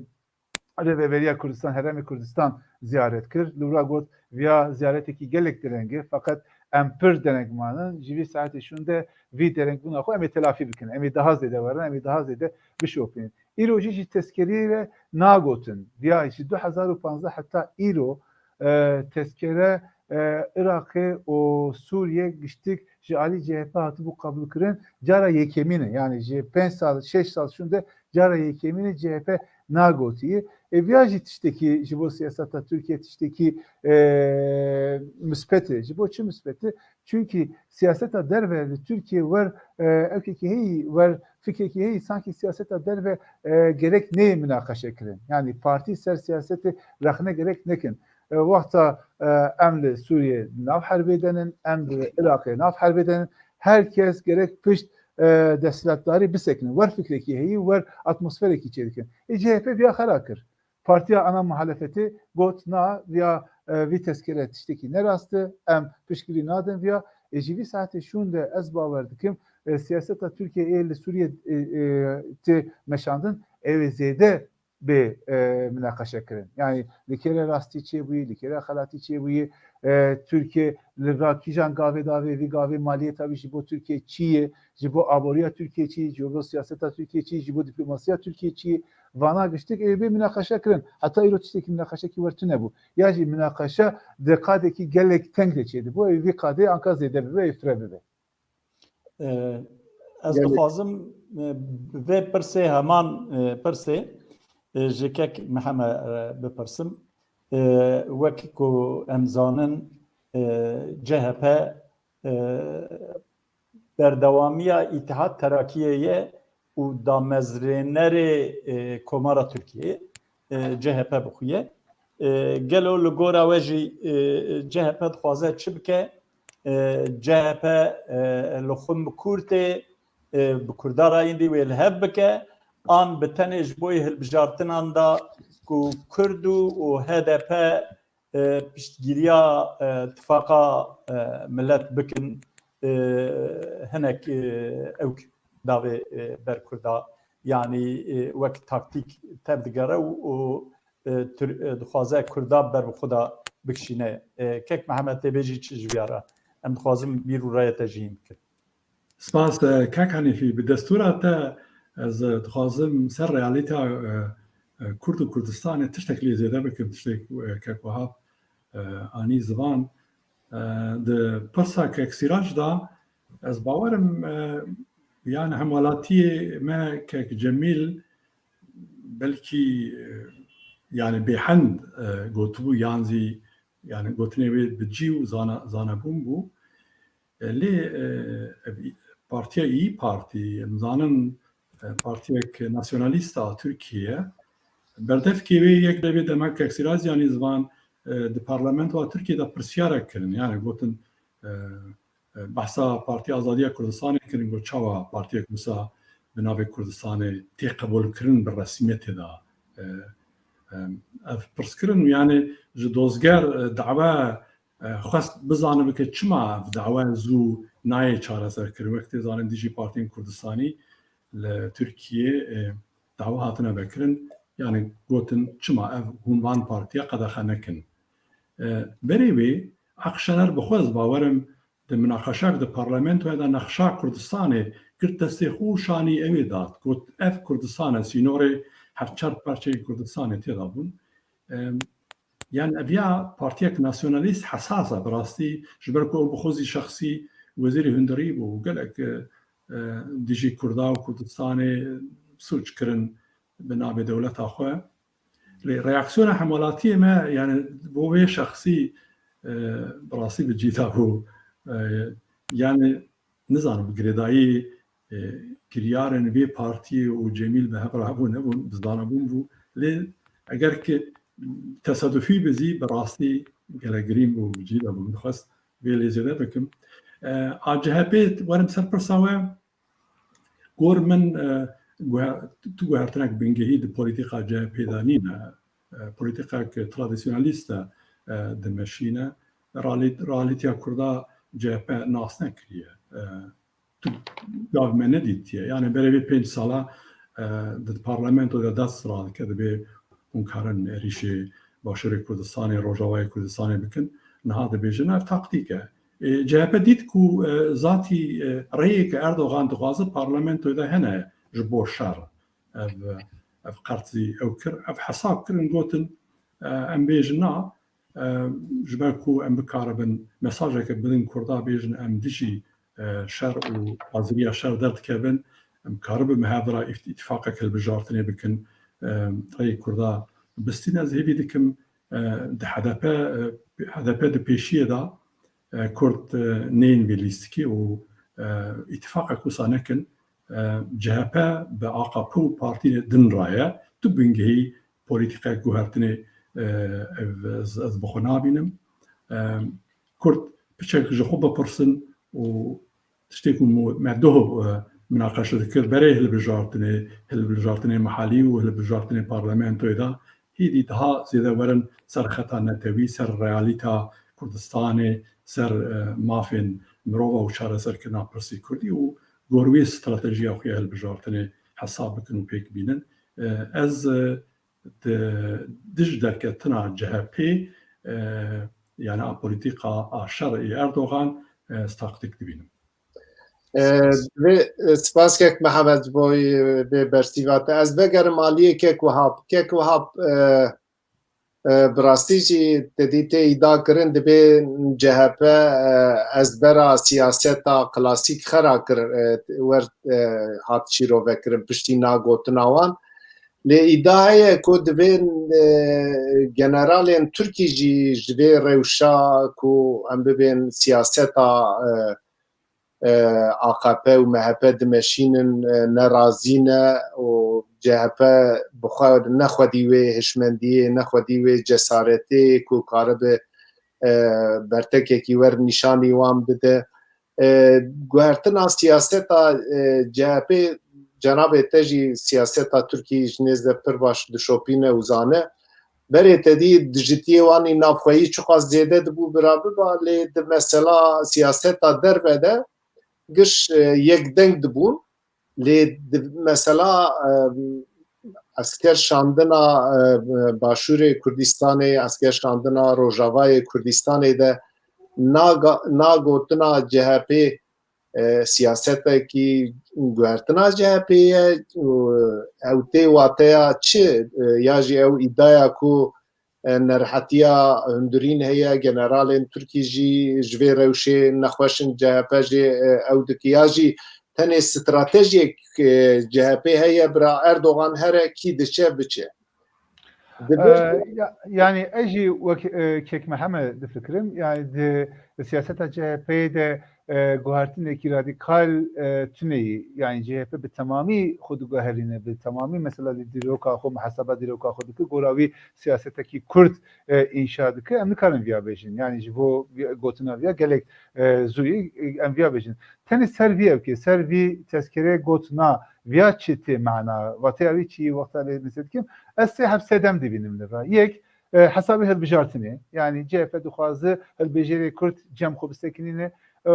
Rêveberiya Kurdistan, Herêmê Kurdistan ziyaret kir. Li wira got, viya ziyaretekî gelek dereng e, feqet em pir dereng manin. Ji vî saetê şûnde vî derengbûna xwe em ê telafî bikin. Em ê daha zêde werin, em ê daha zêde bişopînin. Îro jî ji tezkeriyê ve nagotin. Viya ji du hezar û panzdeh heta îro, e, tezkere, e, Iraqê û Sûriye giştik ji alî C H P hatibû qebûlkirin. Cara yekemîn e. Yani ji pênc sal, şeş sal şûnde cara yekemîn e C H P nagotiye. E, viya jî tiştekî ji bo siyaseta Tirkiye tiştekî, e, mispet e. Ji bo çi mispet e? Çunkî siyaseta derve li Tirkiye wer, e, ewkekî heyî wer, fikrekî heyî sankî siyaseta derve, e, gerek neyê minaqeşe kirin. Yani partî ser siyasetê rexne gerek nekin. E, wexta, e, em li Sûriye nav herbê denin, em li Iraqê nav herbê denin, her kes gerek pişt, e, desthilatdarî bisekinin. Wer fikrekî heyî, wer atmosferekî çêdikin. Ê C H P viya xera kir. Partiya ana muhalefetê got, na, viya, e, vî tezkere tiştekî ne rast e, em piştgirî nadin viya. Ê ji vî saetê şûnde ez bawer dikim, e, siyaseta Tirkiye ê li Sûriye, e, e, tê meşandin, ew ê zêde bê, e, minaqeşe kirin. Yani li kê re rastî çêbûyî, li kê re xelatî çêbûyî, e, Tirkiye li vira kîjan gavê davê, vî gavê maliyeta wî ji bo Tirkiye çi ye, ji bo aboriya Tirkiye çi ye, ji bo siyaseta Tirkiye çi ye, ji bo diplomasiya Tirkiye çi ye, vana giştik ê bê minaqeşe kirin. Heta îro tiştekî minaqeşekî wer tune bû. Ya jî minaqeşe di qadekî gelek teng de çêdibû, ê vî qadê anka zêde bibe, ê fire bibe. E, ez Gelek. Dixwazim, e, vê pirsê heman, e, pirsê, e, ji kek Mihemed re bipirsim. E, wek ku em zanin, e, C H P, e, berdewamiya Îtihad Terakiyê ye û damezrênerê, e, Komara Tirkiyeyê. e, C H P bixuye. E, gelo li gora we jî, e, C H P dixwaze çi bike? E, C H P, e, li xwe mikur tê, e, bi Kurda rayîndî wê li hev bike, an bi tenê ji bo yê hilbijartinan da ku Kurd û, û H D P, e, piştgiriya, e, tifaqa, e, milet bikin, e, hinek, e, ewk davê, e, ber Kurda, yanî, e, wek taktîk tev digere û, û, e, Tur-, e, dixwaze Kurda ber bi xwe de bikişîne. E, Kek Mihemed, tê bêjî çi ji viya re? Em dixwazin bîr û raya te jî hîn bikin. Spas, e, Kak Hanîfî. Bi destûra te ez, e, dixwazim ser realîteya, e, e, Kurd û Kurdistanê tiştek lê zêde bikim, tiştek, e, Kek Wehab, e, anî ziman. E, di pirsa Kek Sîrac de ez bawer im, e, yani hemwelatiyê me Kek Cemîl belkî, e, yani bêhend, e, gotibû yan zî yani gotinê wê bi cî û zana-, zanebûn bû. E, lê, e, ev Partiya İYİ Partî, em zanin, e, partiyek nasyonalîst a Tirkiye, berdevkê wê yek devê dema Kek Sîrac Ziyanî zivan, e, di parlamentoya Tirkiye de pirsyarek kirin. Yani gotin, e, e, behsa Partiya Azadiya Kurdistanê kirin, got çawa partiyek wisa bi navê Kurdistanê tê qebûlkirin bi resmiyetê de. E, e, ev pirs kirin û yani ji dozger, e, dawe e, xwest bizanibe ke çima ev dawe zû nayê çareserkirin. Wek tê zanîn dijî partiyên Kurdistanî li Tirkiyê, e, dawe hatine vekirin. Yani gotin çima ev hûn van partiya qedexe nekin. E, berê wê Aqşener bi xwe ez bawerim di minaqeşak di parlamentoya de nexşa Kurdistanê girt destê xwe û şanî ew ê dat. Got ev Kurdistan e, sînorê her çar parçeyên Kurdistanê tê de bûn. E, Yani ev ya partiyek nasyonalîst hesas e bi rastî, ji ber ku ew bi xwe zî şexsî wezîrê hundirî bû û gelek, e, e, dijî Kurda û Kurdistanê sûc kirin bi navê dewleta xwe. Lê reaksiyona hemwelatiyê me, yani bo wê şexsî, e, bi rastî bi cî de bû. E, yani nizanim, bi girêdayî, e, kiryarên vê partiyê û Cemîl bi hev re hebû nebûn, bi zanebûn bû. Lê eger ki tesadufî bi zî, bi rastî gelek girîn bû, bi cî de bû. Min dixwest vê lê zêde bikim. E, a C H P, werim ser pirsa we, gor min, e, guhe-, tu guhertinek bingehî di polîtîka C H P de nîne. E, polîtîkek tradisyonalîst e, e, dimeşîne. Realî-, realîtiya Kurda C H P nas nekiriye. E, tu gav me nedîtiye. Yani berê vê pênc sala, e, di parlamento de dest radike, dibê hûn karin êrîşê Başûrê Kurdistanê, Rojavayê Kurdistanê bikin. Niha dibêjin ev taktîk e. E, C H P dît ku, e, zatî, e, rêyê ke Erdogan dixwaze parlamentoyê de hene ji bo şer. Ev, ev qert zî ew kir, ev hesab kirin, gotin, e, em bêjin na, e, ji ber ku em bikaribin mesajeke bidin Kurda, bêjin em dijî, e, şer û haziriya şer derdikevin, em karibin bi hev re îft-, îtifaqek hilbijartinê bikin, e, rêyê Kurda bistîne. Ez hêvî dikim, e, di H D P, e, H D P di pêşiyê de, e, Kurd, e, neyên vê lîstikê û, e, îtifaqek wisa nekin. E, C H P bi A K P û partiyê din re ye. Tu bingehî polîtîkayek guhertinê, e, ev ez, ez bi xwe nabînim. E, Kurd piçek ji xwe bipirsin û tiştê ku mu-, me doh, e, minaqeşe dikir, berê hilbijartinê, hilbijartinê mihalî û hilbijartinê parlamentoyê de, hêdî daha zêde werin ser xeta netewî, ser realîta Kurdistanê, ser, e, mafên mirova û çareserkirina pirsê Kurdî û gor wê stratejiya xwe ya hilbijartinê hesab bikin û pêk bînin. E, ez, e, di, dij derketina C H P, e, yani a polîtîka a şer ê Erdogan, e, ez taktîk dibînim. E, vê, e, spas kek Mihemed ji bo, e, vê bersîva te. Ez vegerim aliyê kek Wehab. Kek Wehab, e, e, bi rastî jî te dî tê îda kirin, dibê C H P, e, ezbera siyaseta klasîk xera kir, e, wer, e, hat şîrove kirin piştî na gotina wan. Lê îda heye ku divê, e, generalên Tirkî jî ji vê rewşa ku em bibên siyaseta, e, e, A K P û M H P dimeşînin, e, nerazî ne û C H P bi xwe nexwedî wê hişmendiyê, nexwedî wê cesaretê ku karibe, e, bertekekî wer nîşanî wan bide. E, guhertina siyaseta, e, C H P, cenabê te jî siyaseta Tirkiyê ji nêz de pir baş dişopîne û zane. Berê te dî dijitiyê wan î navxweyî çiqas zêde dibû bira biba, lê di mesela siyaseta derve de giş, e, yek deng dibûn. Lê di mesela, e, esker şandina, e, Başûrê Kurdistanê, esker şandina Rojavayê Kurdistanê de naga-, nagotina C H P, e, siyasetekî guhertina C H P ye, û ew tê wateya çi, e, ya jî ew îdaya ku, e, nerehetiya hundirîn heye, generalên Tirkî jî ji vê rewşê nexweş in, C H P jî, e, ew dike, ya jî tenê stratejiyek, e, C H P heye, bira Erdogan here, kî diçe biçe. Dibe- E, ya-, yani ez jî wek, e, kek Mihemed difikirim. Yani di siyaseta C H P'yê de, e, guhertinekî radîkal, e, tuneyî. Yani C H P bi temamî xwe diguherîne, bi temamî mesela di dîroka xwe, muheseba dîroka xwe dike, gora wî siyasetekî kurt, e, înşa dike. Em nikarin viya bêjin. Yani ji bo vi-, gotina viya gelek, e, zûyî, e, em viya bêjin. Tenê ser vî ew ke, ser vî tezkere gotina viya çi tê mana, vateya wî çi wexta lê nise dikim, ez sê heb sedem dibînim li va. Yek, e, hesabê hilbijartinê. Yani C H P dixwaze hilbijêrê Kurd cem xwe bisekinîne. E,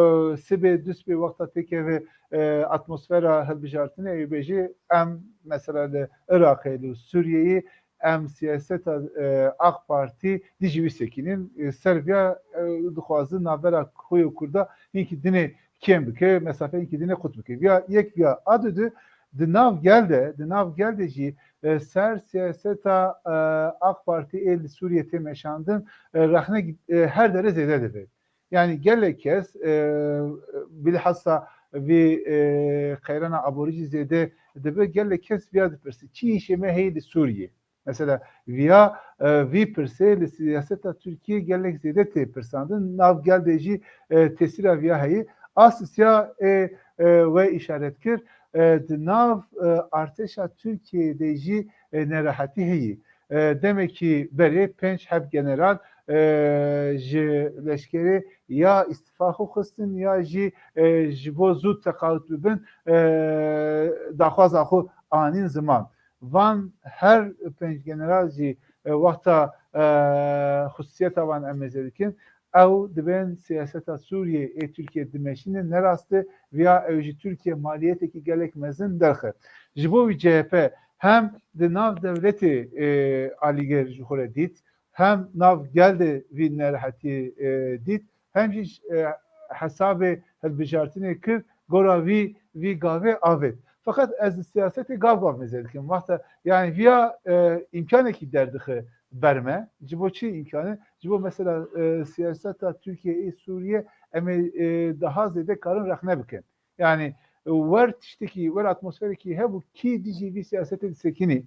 sibê, du sibê wexta têkeve, e, atmosfera hilbijartinê, ew bêjê em mesela li Iraqê, li Sûriyeyê em siyaseta, e, A K Partî dijî wî sekinîn. E, ser viya, e, dixwaze navbera xwe û Kurda hinkî dinê kêm bike, mesafe hinkî dinê qut bike. Viya yek, viya a du di, di nav gel de, di nav gel de jî, e, ser siyaseta, e, A K Partî ê li Sûriyê tê meşandin, e, rexne, e, her dere zêde dibe. Yani gelek kes, e, bilhassa vî, e, qeyrana aborî jî zêde dibe, gelek kes viya dipirse, çi îşê me heye li Sûriyê? Mesela viya, e, vî pirsê li siyaseta Tirkiyê gelek zêde tê pirsandin. Nav gel de jî, e, tesîra viya heye. Asisya ê, e, we îşaret kir, e, di nav, e, artêşa Tirkiyê de jî, e, nerehetî heye. E, demekî berê pênc heb general, e, ji leşkerê ya îstifa xwe xistin ya jî, e, ji bo zû teqawit bibin, e, daxwaza xwe anîn ziman. Van her pênc general jî, e, wexta, e, xusûsiyeta wan em mêze dikin, ew dibên siyaseta Sûriyê ê Tirkiye dimeşînin, ne rast e, viya ew ji Tirkiye maliyetekî gelek mezin derxe. Ji bo wî C H P hem di nav dewletê, e, alîger ji xwe re dît, hem nav gel de vî nerehetiyê, e, dît, hem jî, e, hesabê hilbijartinê kir, gora vî, vî gavê avêt. Feqet ez li siyasetê gav gav mêze dikim. Wexta, yani viya, e, îmkanekî derdixe ber me. Ji bo çi îmkane? Ji bo mesela, e, siyaseta Tirkiye ê Sûriye em ê, e, daha zêde karin rexne bikin. Yani, e, wer tiştekî, wer atmosferekî hebû, kî dijî vî siyasetê disekinî.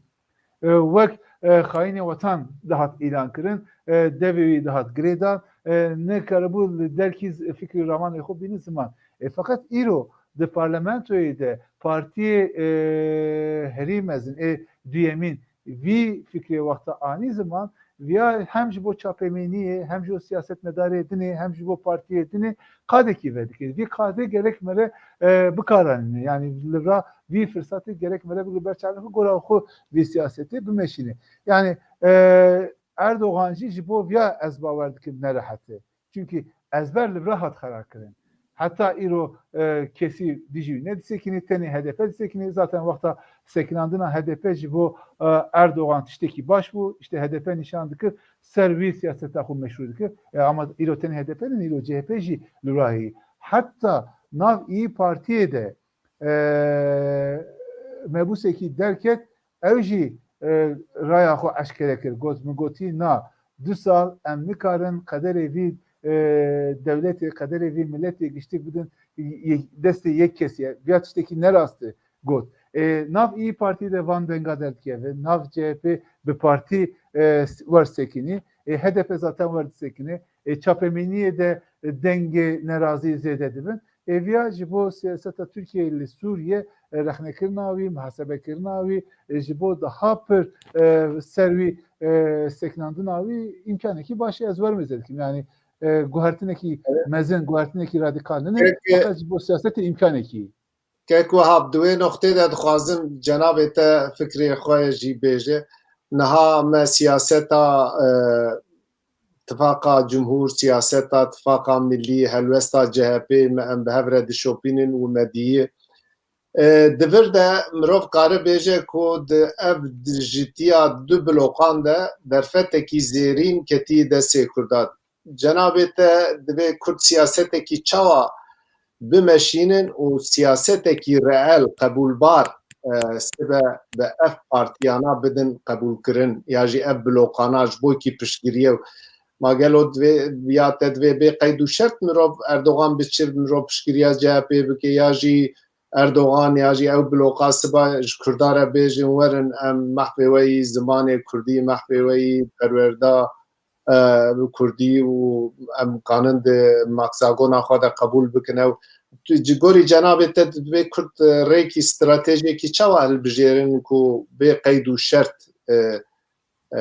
E, wek, e, xayînê wetan dihat îlan kirin, e, devê wî dihat girêdan, e, nekaribû li derkî z-, fikrî ramanê xwe bînin ziman. E, feqet îro di parlamentoyê de partiyê, e, herî mezin, ê duyemîn vî fikrê wexta anî ziman, viya hem ji bo çapemêniyê, hem ji bo siyasetmedarê dinê, hem ji bo partiyê dinê qadekî vedikir. Vî qadê gerek me re, e, bikaranîne. Yani li ra vî firsatê gerek me re bigire ber çavê xwe, gora xwe vî siyasetê bimeşîne. Yani, e, Erdogan jî ji bo viya ez bawer dikim nerehet e. Çunkî ezber li vir hat xerar kirin. Heta îro, e, kesî dijî wî nedisekinî, tenê H D P disekinî. Zaten wexta sekinandina H D P ji bo, e, Erdogan tiştekî baş bû. Îşte H D P nîşan dikir, ser wî siyaseta xwe meşrû dikir. E, ama îro tenê H D P nîn, îro C H P jî li vir heye. Heta nav Îyî Partiyê de, e, mebûsekî derket, ew jî, e, raya xwe eşkere kir. Got, min gotî, na, du sal em nikarin qederê vî, e, dewletê, qederê vî miletê giştik bidin, ye-, destê yek kesî. Viya tiştekî nerast e, got. E, nav Îyî Partî de van denga derdikeve, nav C H P bi partî, e, wer sekinî, e, H D P zaten wer disekine, e, çapemêniyê de, e, dengê nerazî zêde dibin. Êviya ji bo siyaseta Tirkiyeyê li Sûriyê, e, rexnekirina wî, muhasebekirina wî, e, ji bo daha pir, e, ser wî, e, sekinandina wî îmkanekî baş e, ez werim êzê dikim. Yanî, e, guhertinekî Evet. mezin, guhertinekî radîkal nîne, Peki. Feqet ji bo siyasetê îmkanekî. Kek Wehab, di wê noqtê de dixwazim cenabê te fikrê xwe jî bêje. Niha me siyaseta, e, tifaqa cumhur, siyaseta tifaqa millî, helwesta C H P me em bi hev re dişopînin û me dîye. E, di vir de mirov kare bêje ku di ev dijitiya du blokan de derfetekî zêrîn ketî destê Kurdan. Cenabê te divê Kurd siyasetekî çawa bimeşînin û siyasetekî reel, qebûlbar, e, sibe bi ev partiyana bidin qebûlkirin ya jî ev blokana ji bo kî piştgiriyê û ma gelo divê, ya te divê bê qeyd û şert mirov Erdogan biçir, mirov piştgiriya C H P bike ya jî Erdogan ya jî ew bloka siba ji Kurda re bêjin werin em mehfê we yî zimanê Kurdî, mehfê we yî perwerda, e, bi Kurdî û em kanin di maksagona xwe de qebûl bikin. Ew tu, ji gorî cenabê te divê Kurd, e, rêkî stratejiyekî çawa hilbijêrin ku bê qeyd û şert, e, e, e,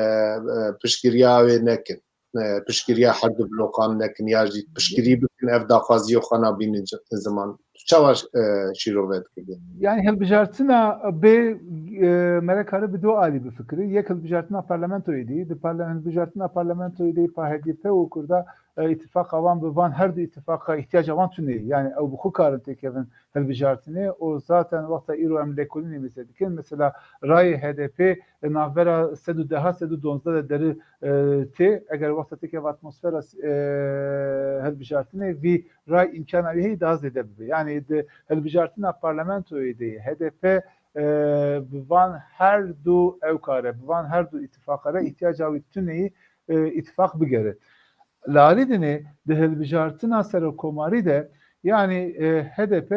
piştgiriya wê nekin, e, piştgiriya her du blokan nekin ya jî piştgirî bikin ev daxwaziyo xwe nabînin ziman. Tu çawa, e, şîrove dikirî? Yani hilbijartina bê, e, me re kare bi du alî bifikirî. Yek hilbijartina parlamentoyê dî. Di parla-, hilbijartina parlamentoyê dî pa H D P û Kurda, e, îtifaqa wan bi van her du îtifaqa îhtiyaca wan tune ye. Yani ew bi xwe karin têkevin hilbijartinê û zaten wexta îro em lêkolînê mêze dikin. Mesela rayê H D P navbera sed û deh, sed û donzdeh de deri, e, tê. Eger wexta têkeve atmosfera, e, hilbijartinê vî ray îmkana wî heye daha zêde bibe. Yani di hilbijartina parlamentoyê de H D P, e, bi van her du ew kare, bi van her du îtifaqa re îhtiyaca wî tuneyî, e, îtifaq bigere. Li alî dinê di hilbijartina serokkomarî de, yani, e, H D P,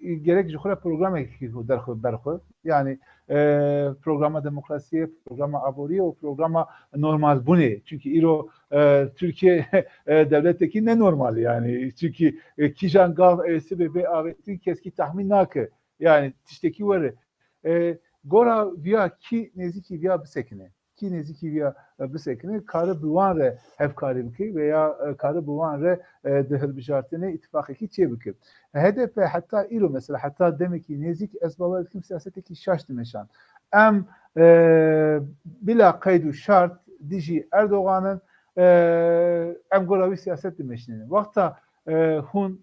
e, gerek ji xwe re programekî derxwe berxwe. Yani, e, programa demokrasiyê, programa aboriyê û programa normalbûnê. Çünkü îro, e, Tirkiye, e, dewletekî nenormal e yani. Çünkü, e, kîjan gav ew sibe bê avêtin keskî tahmîn nake. Yani tiştekî were. E, gora viya kî nêzîkî viya bisekine. Kî nêzîkî viya, e, bisekine, kare bi wan re hevkarî bike veya, e, kare bi wan re, e, di hilbijartinê îtifaqekî çê bike. H D P heta îro mesela, heta demekî nêzîk ez bawer dikim siyasetekî şaş dimeşand. Em, e, bila qeyd û şart dijî Erdogan in, e, em gora wî siyaset dimeşînin. Wexta, e, hûn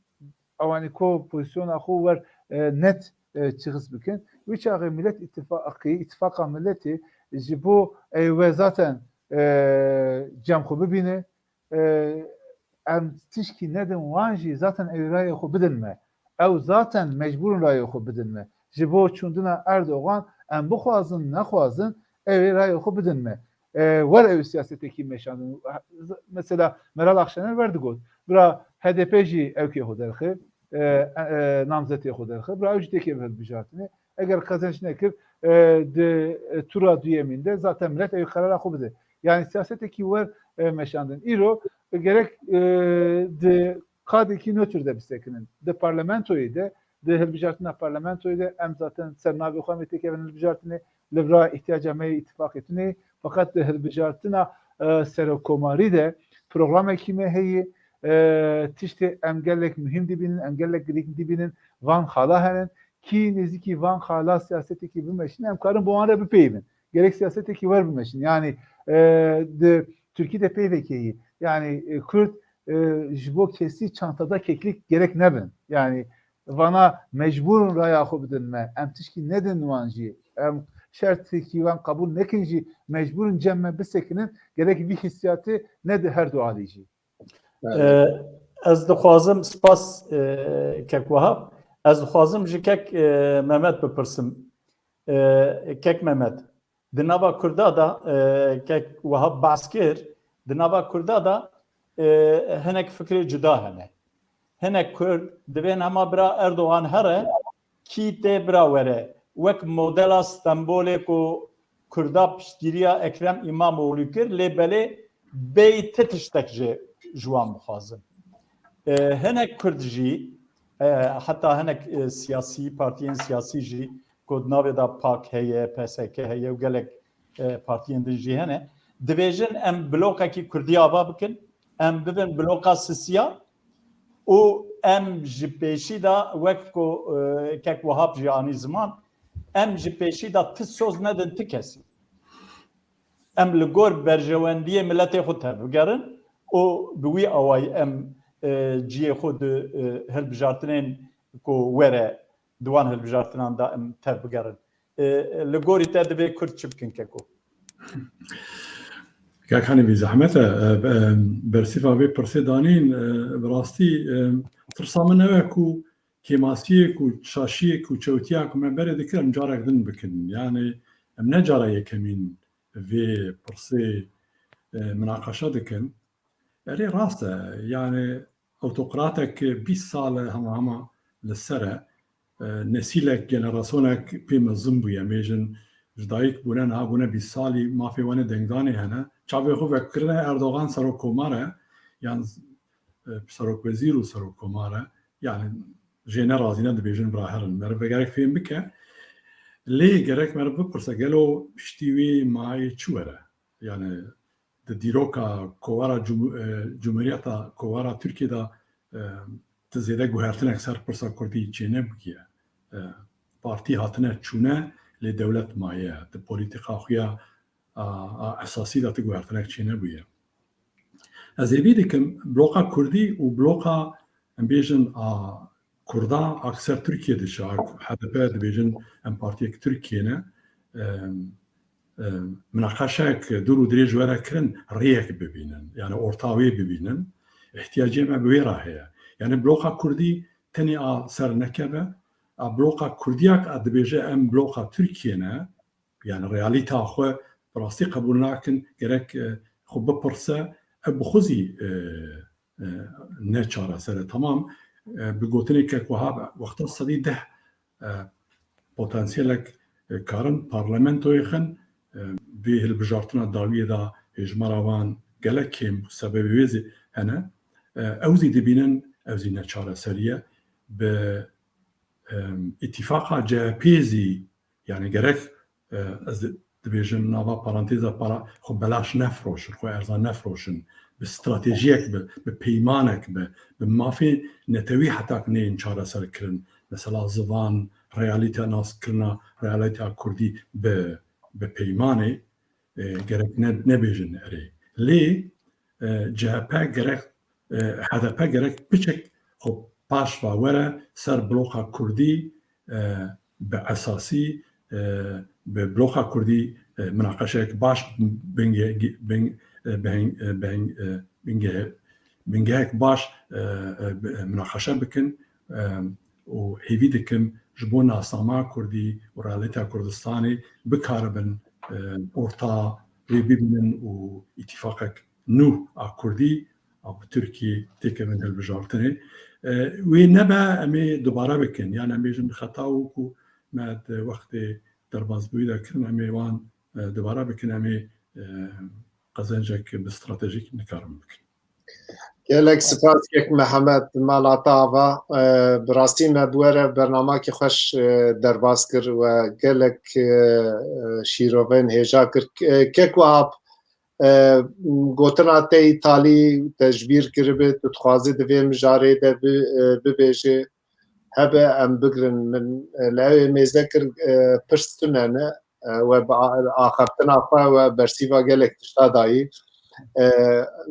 ewanî ku pozîsyona xwe wer, e, net, e, çixiz bikin. Wî çaxê Millet Îtîfaqî, Îtîfaqa Milletê ji bo ew we zaten, e, cem xwe bibîne, e, em tişkî nedin wan jî zaten ew rayê xwe bidin me. Ew zaten mecbûr in rayê xwe bidin me. Ji bo çûndina Erdogan em bixwazin, nexwazin, ew ê rayê xwe bidin me. E, wer ew siyasetekî meşandin. Mesela Meral Akşener wer digot. Bira H D P jî ewkê xwe derxe, e, e, namzetê xwe derxe. Bira ew jî têkeve hilbijartinê. Eger qezenc nekir, e, di, e, tura duyemîn de zaten millet ew karara xwe bide. Yani siyasetekî wer, e, meşandin. Îro, e, gerek, e, di qadekî nötr de bisekinin. Di parlamentoyê de, di hilbijartina parlamentoyê de em zaten ser navê xwe em ê têkevin hilbijartinê, li vira îhtiyaca me yê îtifaqê tune ye. Feqet di hilbijartina, e, serokkomarî de programekî me heye, e, tiştê em gelek muhîm dibînin, em gelek girîng dibînin, van xala hene. Kî nêzîkî van xala siyasetekî bimeşîne, em karin bi wan re bipeyivin. Gerek siyasetekî wer bimeşin. Yani, e, di Tirkî de peyvekê ye. Yani, e, Kurd, e, ji bo kesî çantada keklik gerek nebin. Yani, vana mecbûr in raya xwe bidin me. Em tişkî nedin wan jî. Em şertekî wan qebûl nekin jî, mecbûr in cem me bisekinin. Gerek vî hissiyatê ne di her du alî jî. Evet. E, ez dixwazim, spas, e, kek Wahab. Ez dixwazim ji kek, e, Mehmet bipirsim. E, kek Mehmet, di nava Kurda de, e, kek Wahab behs kir, di nava Kurda de, e, hinek fikrê cuda hene. Hinek Kurd dibên hema bira Erdogan here, kî tê bira were. Wek modela Stenbolê ku Kurda piştgiriya Ekrem Îmamoğlu kir, lê belê bêyî ti tiştek ji, ji wan bixwazin. E, hinek Kurd jî E, heta hinek, e, siyasî, partiyên siyasî jî ku di navê de pak heye, P S K heye û gelek, e, partiyên din jî hene, dibêjin em blokekî Kurdî ava bikin, em bibin bloka sisiya û em ji pêşî de wek ku, e, kek Wahab jî anî ziman, em ji pêşî de ti soz nedin ti kesî. Em li gor berjewendiyê miletê xwe tevbigerin û bi wî awayî em, e, cihê xwe di, e, hilbijartinên ku were di wan hilbijartinan de em tevbigerin. E, li gorî te divê Kurd çi bikin keko? Kak Hanî, bî zehmet e, e, be-, bersîfa vê pirsê danîn, e, bi rastî, e, tirsa min ew e ku kêmasiyê ku şaşiyê ku çewtiya ku me berê dikir em carek din bikin. Yani em ne cara yekemîn vê pirsê, e, minaqeşe dikin. Erê rast e, yani awtokratek bîst sal e hema hema li ser e. E, nesîlek, generasyonek pê mezin bûye. Mêjin ji dayik bûne, niha bûne bîst salî, mafê wan ê dengdanê hene. Çavê xwe vekirine Erdogan serokkomar e, yan, e, serokwezîr û serokkomar e. Yani jê nerazîne dibêjin bira herin. Meriv gerek fêm bike. Lê gerek meriv bipirse, gelo piştî wê mayê çi were? Yani di dîroka kovara Cum-, e, Cumhuriyeta Kovara Tirkiyê de, e, ti zêde guhertinek ser pirsa Kurdî çênebûye. E, partî hatine çûne, lê dewlet maye. Di polîtîka xwe ya, a, a esasî de ti guhertinek çênebûye. Ez hêvî dikim bloka Kurdî û bloka, em bêjin, a Kurda a ser Tirkiyê diçe, a H D P dibêjin em partiyek Tirkiyê ne. Em, em, minaqeşek dûr û dirêj were kirin, rêyek bibînin. Yani orta wê bibînin. Ihtiyacê me bi wê re heye. Yani bloka Kurdî tenê a ser nekeve, a bloka Kurdiyak a dibêje em bloka Tirkiyê ne, yani realîta xwe bi rastî qebûl nakin, gerek, e, xwe bipirse, ev bi xwe zî, e, e, ne çareser e. Tamam, e, bi gotinê kek Wahab, wexta sedî deh, e, potansiyelek, e, karin parlamentoyê xin, e, vê hilbijartina dawiyê de hêjmara wan gelek kêm bû, sebebê wê zî hene. E, ew zî dibînin, ew zî neçareserî ye. Bi, e, îtîfaqa C H P zî, yani gerek, e, ez di-, dibêjim nava parantêza para, xwe belaş nefiroşin, xwe erzan nefiroşin, bi stratejiyek, bi, bi peymanek, bi, bi mafê netewî hetak neyên çareser kirin. Mesela zivan, realîteya naskirina realîteya Kurdî bi, bi peymanê, e, gerek ne, nebêjin erê. Lê, e, C H P gerek, e, H D P gerek piçek xwe paş ve were ser bloka Kurdî, e, bi esasî, e, bi bloka Kurdî, e, minaqeşeyek baş binge-, bin-, e, biheng-, e, biheng-, e, binge-, bingehek baş, e, e, bi-, e, minaqeşe bikin, e, û hêvî dikim ji bo nasnama Kurdî û realîteya Kurdistanê bikaribin, e, orta wê bibînin û îtîfaqek nû a Kurdî a bi Tirkî têkevin hilbijartinê. E, wê nebe em ê dubare bikin. Yan em bêjin xeta û ku me di wextê derbasbûyî de kirin, em ê wan, e, dubare bikin, em ê, e, qezencek bi stratejîk nikarin bikin. Gelek spas kek Mihemed, mala te ava. E, bi rastî me bi we re bernamakî xweş, e, derbas kir we gelek, e, şîrovên hêja kir. E, kek Wahab, e, gotina te îtalî te ji bîr kiribe, tu dixwazî di vê mijarê de bi-, e, bibêje. Hebe em bigirin, min, e, li ew ê mêze kir, e, pirs tune ne, e, we bi a-, axaftina xwe we bersîva gelek tişta dayî. E,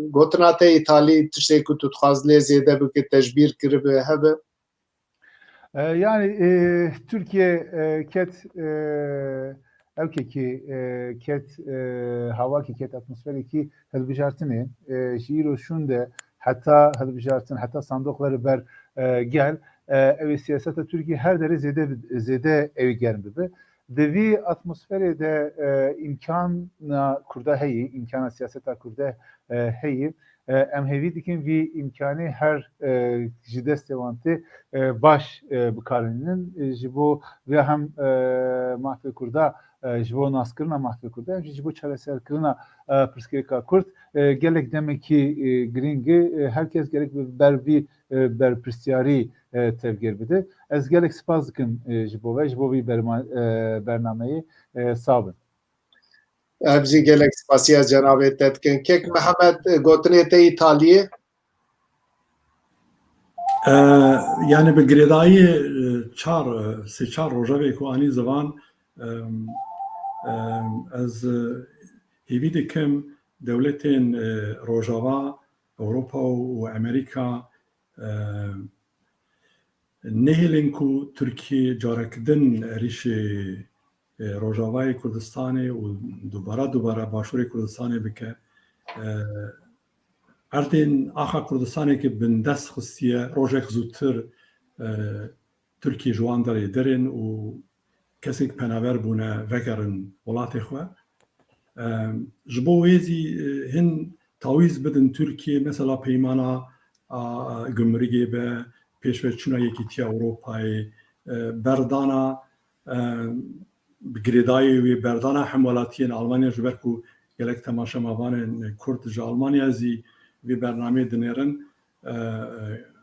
gotina te îtalî tiştê ku tu dixwaz lê zêde bike, te ji bîr kiribe, hebe? E, yani, e, Türkiye, e, ket, e, ewkekî, e, ket, e, hawakî ket atmosferekî hilbijartinê, e, ji îro şûn de heta hilbijartin, heta sandoq were ber, e, gel, e, ew ê siyaseta Tirkiye her derê zêde bi-, zêde ew ê germ bibe. Di vî atmosferê de, e, îmkana Kurda heyî, îmkana siyaseta Kurda, e, heyî. E, em hêvî dikin vî îmkanê her, e, ji destê wan tê, e, baş, e, bikaranînin. E, ji bo vê hem, e, mafê Kurda, e, ji bo naskirina mafê Kurdan, em jî ji bo çareserkirina, e, pirsgirêka Kurd, e, gelek demekî, e, girîng e. E, her kes gerek bi ber vî, e, berpirsiyarî, e, tevgêr bide. Ez gelek spas dikim, e, ji bo ve, ji bo vî berma-, e, bernameyê, e, sax bin. Em jî gelek spasiya cenabê te dikin. Kek Mihemed, e, gotinê te Îtaliyê? E, yani bi girêdayî, e, çar, e, sê çar roja vê ku anî zivan, e, e, ez, e, hêvî dikim dewletên, e, Rojava, Ewropa û Amerîka, e, nehêlin ku Tirkiye carek din êrîşê, e, Rojavayê Kurdistanê û dubara dubara Başûrê Kurdistanê bike. E, erdên axa Kurdistanê ki bindest xistiye, rojek zûtir, e, Tirkiye ji wan derê derin û kesên penaber bûne vegerin welatê xwe. Em, ji bo wê zî, e, hin tawîz bidin Tirkiye, mesela peymana, a, a, gumrigê be, pêşveçûna Yekîtiya Ewropayê, e, berdana, e, bi girêdayî wê berdana hemwelatiyên Almanya, ji ber ku gelek temaşevanên Kurd ji Almanya zî vê bernameyê dinêrin. E, e,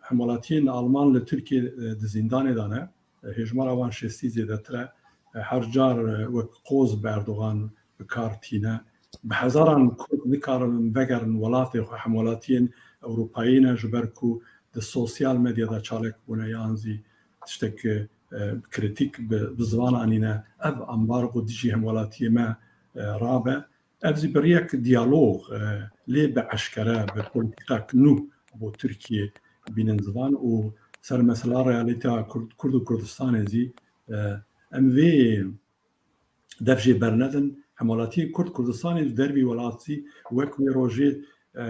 hemwelatiyên Alman li Tirkiye, e, di zîndanê de ne. E, hêjmara wan şêstî zêdetir e. E, her car, e, wek qoz bi Erdogan bi kar tîne. Bi hezaran Kurd nikarin vegerin welatê xwe, hemwelatiyên Ewropayî ne, ji ber ku di sosyal medyada çalak bûne yan zî tiştek, e, krîtîk bi, bi ziwan anîne. Ev ambargo dijî hemwelatiyê me, e, rabe. Ev zî bi rêyek diyalog, e, lê bi eşkere, bi polîtîkek nû bo Tirkiye bînin zivan û ser mesela realîteya Kurd, Kurd û Kurdistanê zî, e, em vê dev jê bernedin. Hemwelatiyên Kurd Kurdistanê ji dervî welat zî wek wê rojê, e,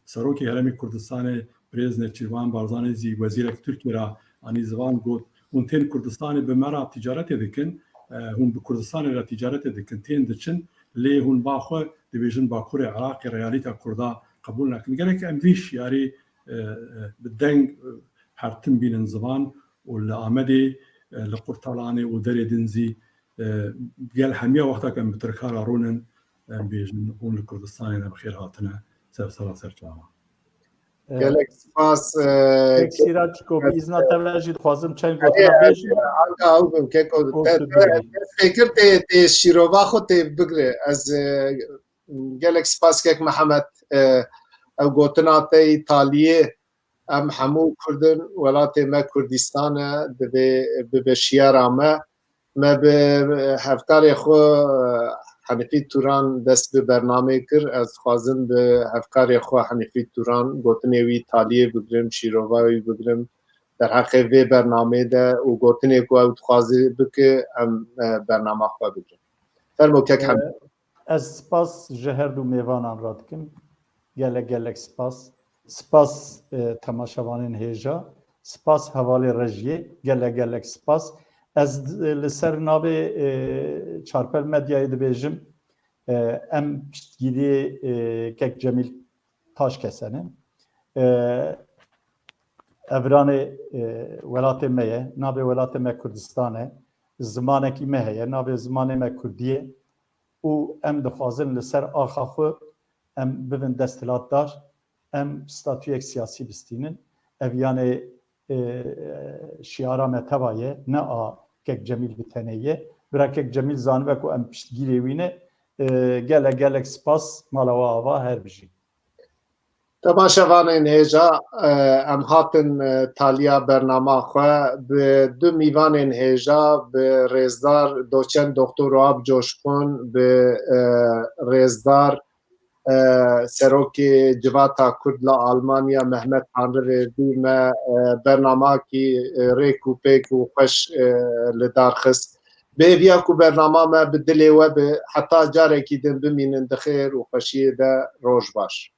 Serokê Herêmê Kurdistanê Birêz Nêçîrvan Barzanî zî wezîrek Tirkiyê re anî zivan, got, hûn tên Kurdistanê bi me re tîcaretê dikin, e, hûn bi Kurdistanê re tîcaretê dikin, tên diçin, lê hûn ba xwe dibêjin Bakurê Iraqê, realîta Kurda qebûl nakin. Gerek em vî şiyarî, e, e, bi deng, e, her tim bînin zivan û li Amedê, e, li Qurtalanê û derê din zî, e, gel hemiya wexta ku em bi Tirka re rûnin, em bêjin, hûn li Kurdistanê ne bi xêr hatine ser sera ser çavan. Gelek spas, e, Kek Sîraçko, bi îzna te ve jî dixwazim çend gotina bêjim. Anka ew bim, Keko, te, te, te pêkir tê, tê şîrova xwe tê bigre. Ez, e, gelek spas Kek Mihemed, e, ew gotina te Îtaliyê, em hemû Kurd in, welatê me Kurdistan e, divê bibe şiyara me. Me bi hevkarê xwe Henîfî Turan dest bi bernameyê kir. Ez dixwazim bi hevkarê xwe Henîfî Turan gotinê wî Îtaliyê bigrim, şîrova wî bigrim, derheqê vê bernameyê de û gotinê ku ew dixwaze bike, em, e, bernama xwe bigrin. Fermo kek Henîfî. Ez spas ji her du mêvanan re dikim. Gelek gelek spas. Spas, e, temaşevanên hêja. Spas hevalê rejiyê. Gelek gelek spas. Ez, e, li ser navê, e, Çarpel Medyayê dibêjim, e, em piştgiriyê, e, Kek Cemîl Taşkese ne. E, Evranê, e, welatê me ye. Navê welatê me Kurdistan e. Zimanekî me heye. Navê zimanê me Kurdî ye. Û em dixwazin li ser axa xwe em bibin desthilatdar, em statuyek siyasî bistînin. Ev yanê, e, şiara me teva ye, ne a Kek Cemîl bi tenê ye. Bira Kek Cemîl zanibe ku em piştgirê wî ne. E, gelek gelek spas, mala we ava, her bijî. Temaşevanên hêja, e, em hatin, e, taliya bernama xwe bi du mîvanên hêja, bi rêzdar doçent Doktor Wahab Coşkun, bi, e, rêzdar, e, Serokê Civata Kurd li Almanya Mehmet Tanriverdî me, e, bernamakî, e, rêk û pêk û xweş, e, li dar xist. Bi hêviya ku bernama me bi dilê we be, heta carekî din bimînin di xêr û xweşiyê de, roj baş.